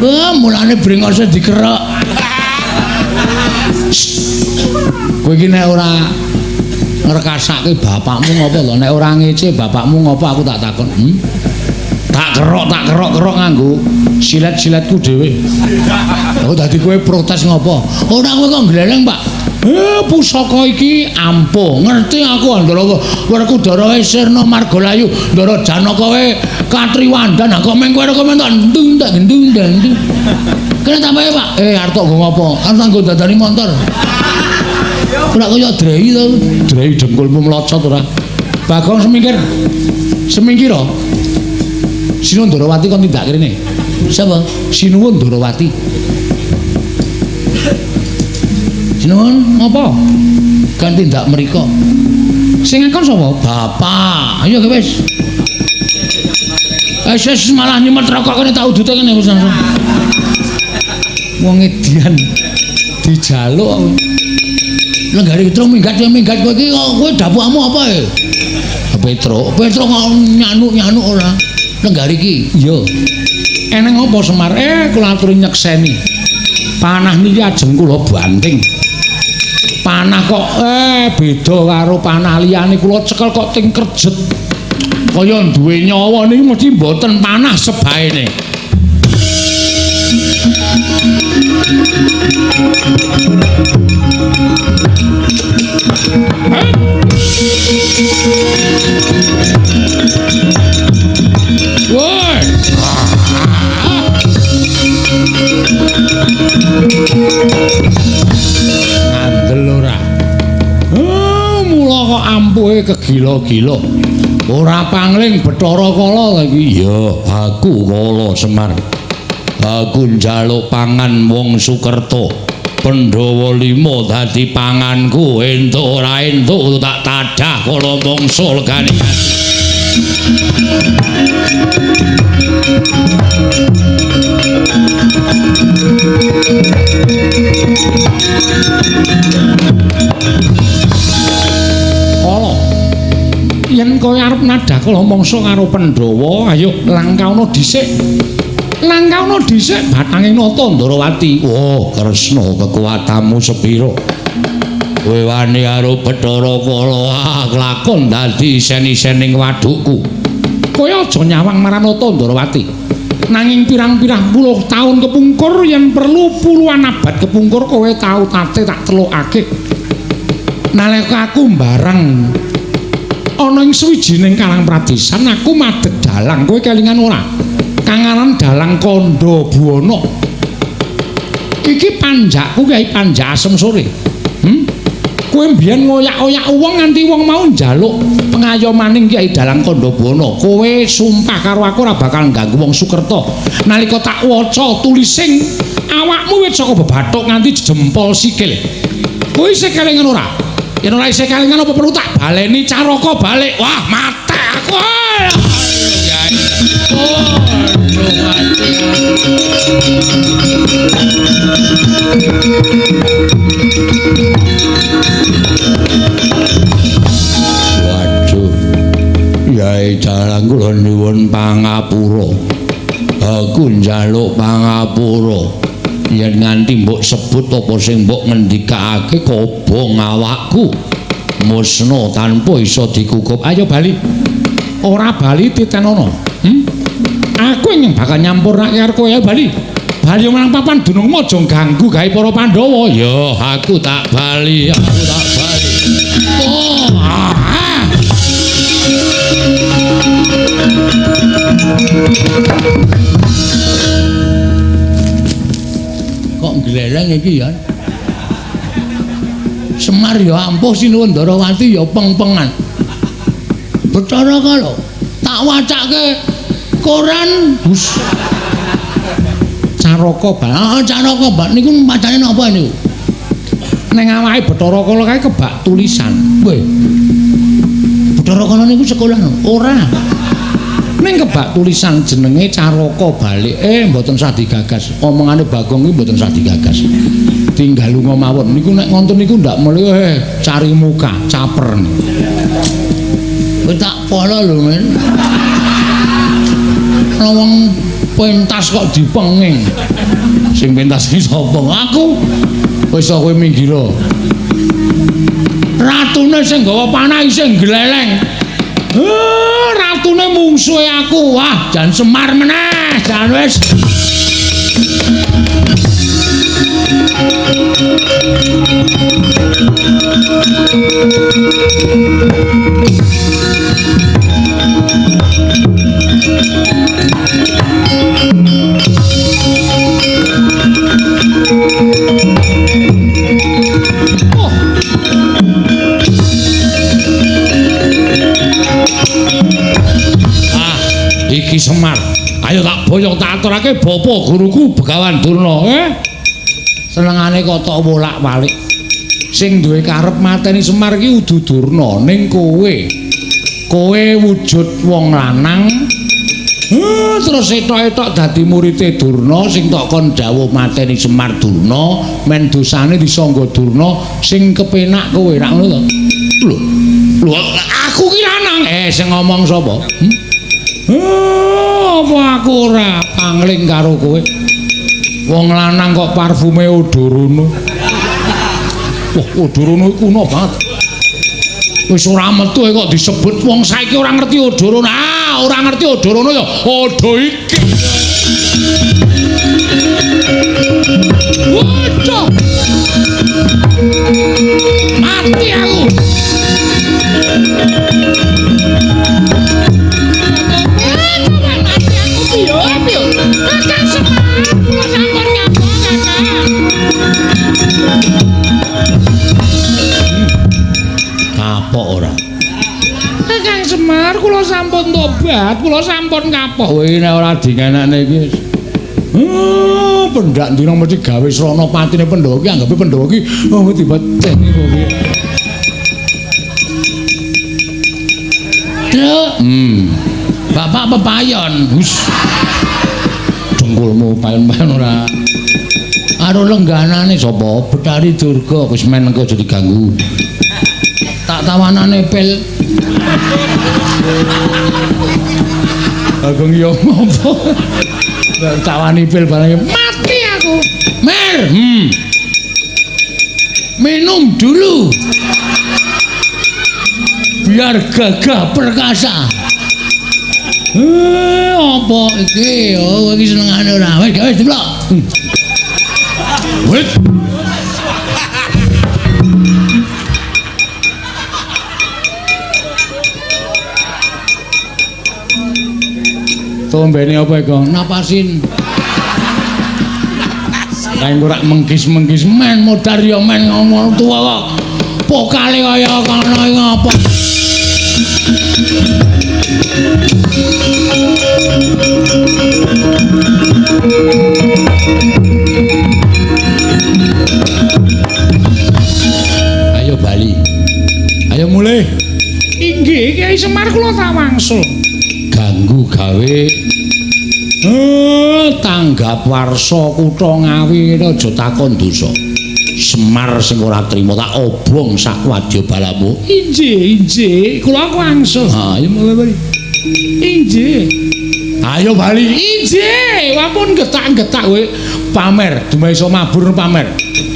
Wah, mulane brengose dikerok. Kowe iki nek ora ngrekasake bapakmu ngopo lho, nek ora ngece bapakmu ngopo aku tak takon. Tak kerok-kerok nganggo silet-siletku dhewe. Aku dadi kowe protes ngopo? Ora kowe kok gleleng, Pak. Pusaka iki ampuh. Ngerti aku Ndara Werkudara wae Sirna Margalayu, Ndara Janaka wae Katriwandan. Kok meng kowe kok mentok ndung tak gendung ndang. Kene tambahe, Pak. Arep tok nggo ngopo? Arep nggo dadani montor. Ora kaya drei to. Drei dengkulmu mlocot ora. Bagong semingkir. Semingkir oh. Sinuwun Ndorowati kon tindak rene. Sapa? Sinuwun Ndorowati. Sinuwun ngopo? Kan tindak mriko. Sing ngakon sapa? Bapak. Ayo ke wis. Wis malah nyemet rokok kene tak udute kene wis langsung. Wong edian dijaluk. Lenggari Petruk minggat minggat kowe iki kowe dapukmu apa e? Petruk. Petruk kok nyanuk-nyanuk ora. Lenggari iki. Iya. Eneng apa Semar? Kula aturi nyekseni. Panah niki ajeng kula banting. Panah kok beda karo panah liyane, kula cekel kok ting kerjet. Kaya duwe nyawa niki mesti mboten panah sebaene. Woi. Ngandel ora. Mula kok ampuhe kegila-gila. Ora pangling Bathara Kala iki. Ya, aku Kala Semar. Aku njaluk pangan wong Sukerta. Pandhawa 5 dadi panganku, entuk ora entuk tak tadah kala mangsa legane. Kala yen kowe arep nadah kala mangsa karo Pandhawa, ayo langkaono dhisik. Langkaono dhisik batanging nata Ndarawati. Oh, Kresna, kekuatanmu sepira? Kowe wani karo Bathara Kala, lakon dadi isen-isening wadukku. Kowe aja nyawang marang nata Ndarawati. Nanging pirang-pirang puluh taun kepungkur yen perlu puluhan abad kepungkur kowe tau tate tak telukake. Nalika aku mbareng ana ing sawijining karang pradesan aku madeg dalang, kowe kelingan ora? Kang aran Dalang Kandha Buwana. Iki panjakku Kyai Panjak Asem Sore. Kowe mbiyen ngoyak-oyak wong nganti wong mau njaluk pengayomaning Kyai Dalang Kandha Buwana. Kowe sumpah karo aku ora bakal ngganggu wong Sukerta. Nalika tak waca tulising awakmu wis saka bebathuk nganti jempol sikil. Kowe isih kelingan ora? Yen ora isih kelingan apa perlu tak baleni caraka balik? Wah, mate aku. Oh, mati. Waduh. Yai Dalang kula nyuwun pangapura. Aku njaluk pangapura. Yen nganti mbok sebut apa sing mbok ngendikake kobong awakku. Musna tanpa iso dikukup. Ayo bali. Ora bali titenono. Aku ingin bakal nyampurnake karo kowe, ayo bali. Bali marang papan dunungmu aja ganggu gawe para Pandhawa. Ya, aku tak bali, aku tak bali. Oh, ah. Kok gleleng iki ya? Semar ya ampuh, Sinuwun Ndarawati ya peng-pengan. Bathara Kala tak wacake koran Gus. Caraka bal. Heeh, caraka bal niku macane napa niku? Ning awake Bathara Kala kae kebak tulisan. Weh. Bathara Kala niku sekolah no? Ora. Ning kebak tulisan jenenge Caraka Balik. Mboten sah digagas. Omongane Bagong iki mboten sah digagas. Tinggal lunga mawon. Niku nek ngonten niku ndak melu cari muka, caper. Kowe tak polo lho, men. Ana wong pentas kok dipenging. Sing pentas iki sapa? Aku. Wis kowe minggir. Ratune sing gawa panah isih gleleng. Ratune mungsuhe aku. Wah, jan Semar meneh, jan wis. Oh. Ah, iki Semar. Ayo tak boyong tak aturake bapa guruku Begawan Durna. Senengane kok tok wolak-walik. Sing duwe karep mateni Semar iki udu Durna, ning kowe. Kowe wujud wong lanang. Terus etok-etok dadi murite Durna sing tok kon dawuh mateni Semar Durna, men dosane disangga Durna sing kepenak kowe rak ngono to. Lho, lho aku ki lanang. Sing ngomong sapa? Apa aku ora pangling karo kowe? Wong lanang kok parfume Odorono. Wah, Odorono iku kuno banget. Wis ora metu kok disebut wong saiki ora ngerti Odorono. Ah, ora ngerti Odorono ya odo iki. Waduh. Mati aku. Mati aku piye piye. Kakang Semar, kula sampun kapok Kakang. Kapok ora? Kakang Semar, kula sampun tobat, kula sampun kapok. Kowe nek ora dingenakne iki. Pendak dina mesti gawe srana patine Pandhawa ki anggape Pandhawa ki oh dipeceni kowe. Truk. Bapak pepayon. Hus. Dengkulmu payon-payon ora. Karo lengganane sapa? Betari Durga wis men engko aja diganggu. Tak tawanane pil. Agung yo ngopo? Tawani pil barang mati aku. Mer. Minum dulu. Biar gagah perkasa. Apa iki? Oh, iki senengane ora. Wis gawe jeblok. Wit. Tombene apa iku? Napasin. Kae ora mengkis-mengkis men modar ya men ngomong tuwa kok. Pokale kaya kono iki ngapa? Ayo bali. Ayo mulih. Inggih, Kyai Semar kula tak wangsul. Ganggu gawe tanggap warsa kutha Ngawi aja takon dosa. Semar sing ora trima tak obong sak wadya balamu. Inggih, inggih, kula wangsul. Ha, ayo mulih bali. Inggih. Ayo bali. Inggih, ampun getak-getak kowe pamer, dumeh iso mabur pamer.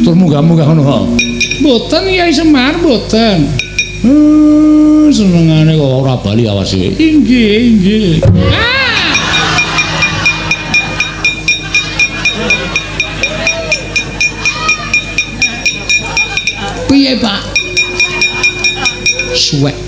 Tur munggah-munggah ngono. Mboten Kyai Semar, mboten. Senengane kok ora bali awas kowe. Inggih, inggih. Piye, Pak? Suwek.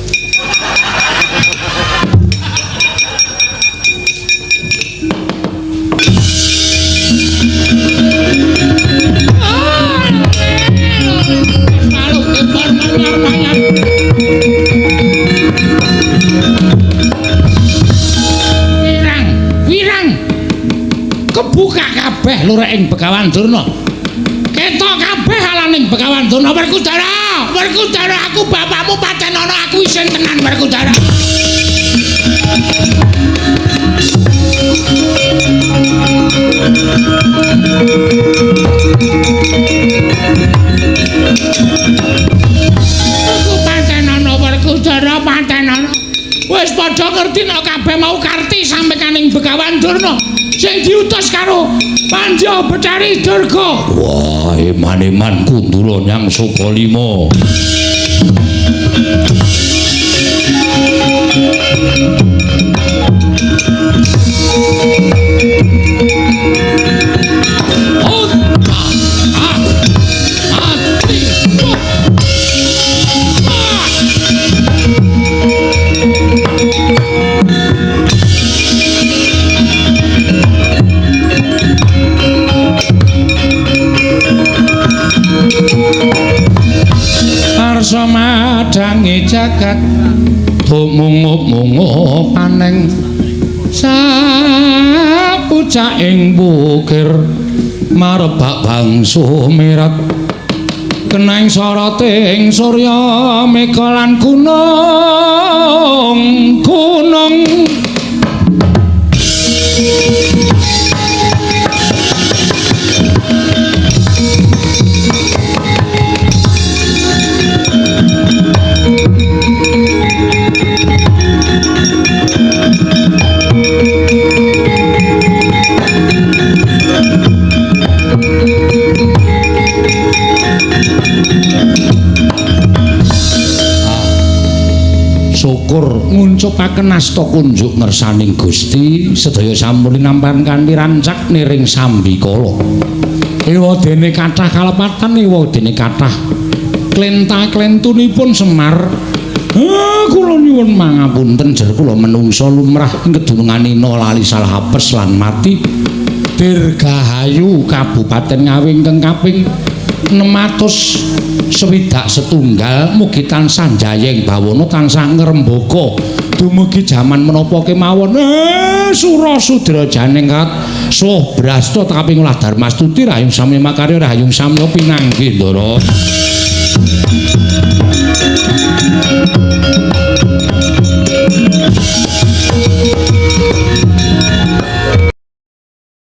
Wirang, wirang. Kebuka kabeh lurek ing Begawan Durna. Ketok kabeh alaning Begawan Durna. Werkudara, Werkudara aku bapakmu paten ana aku isin tenan Werkudara. Aku paten ana Werkudara paten ana. Wis padha ngerti nek kabeh mau karti sampe kaning Begawan Durna sing diutus karo Pandya Betari Durga. Wah, eman-eman kundura nyang Sukalima. Arsa madangi jagat tumungup-mungup aneng sapucaking bukir marebak bangsu mirat keneng soroting surya mega lan gunung gunung. Syukur nguncupaken asta kunjuk ngersaning Gusti sedaya sampun linampan kanthi rancak niring sambikala. Ewa dene kathah kalepatan, ewa dene kathah klenta-klentunipun Semar. Kula nyuwun mangapunten jer kula menungsa lumrah ing kedununganina lali salah apes lan mati. Dirgahayu Kabupaten Ngawi ingkang kaping 661 mugi tansah jayeng bawana tansah ngrembaka dumugi jaman menapa kemawon. Sura sudra janing kat suh brasta kaping olah darmastuti rahayung samya makarya rahayung samya pinanggih ndara.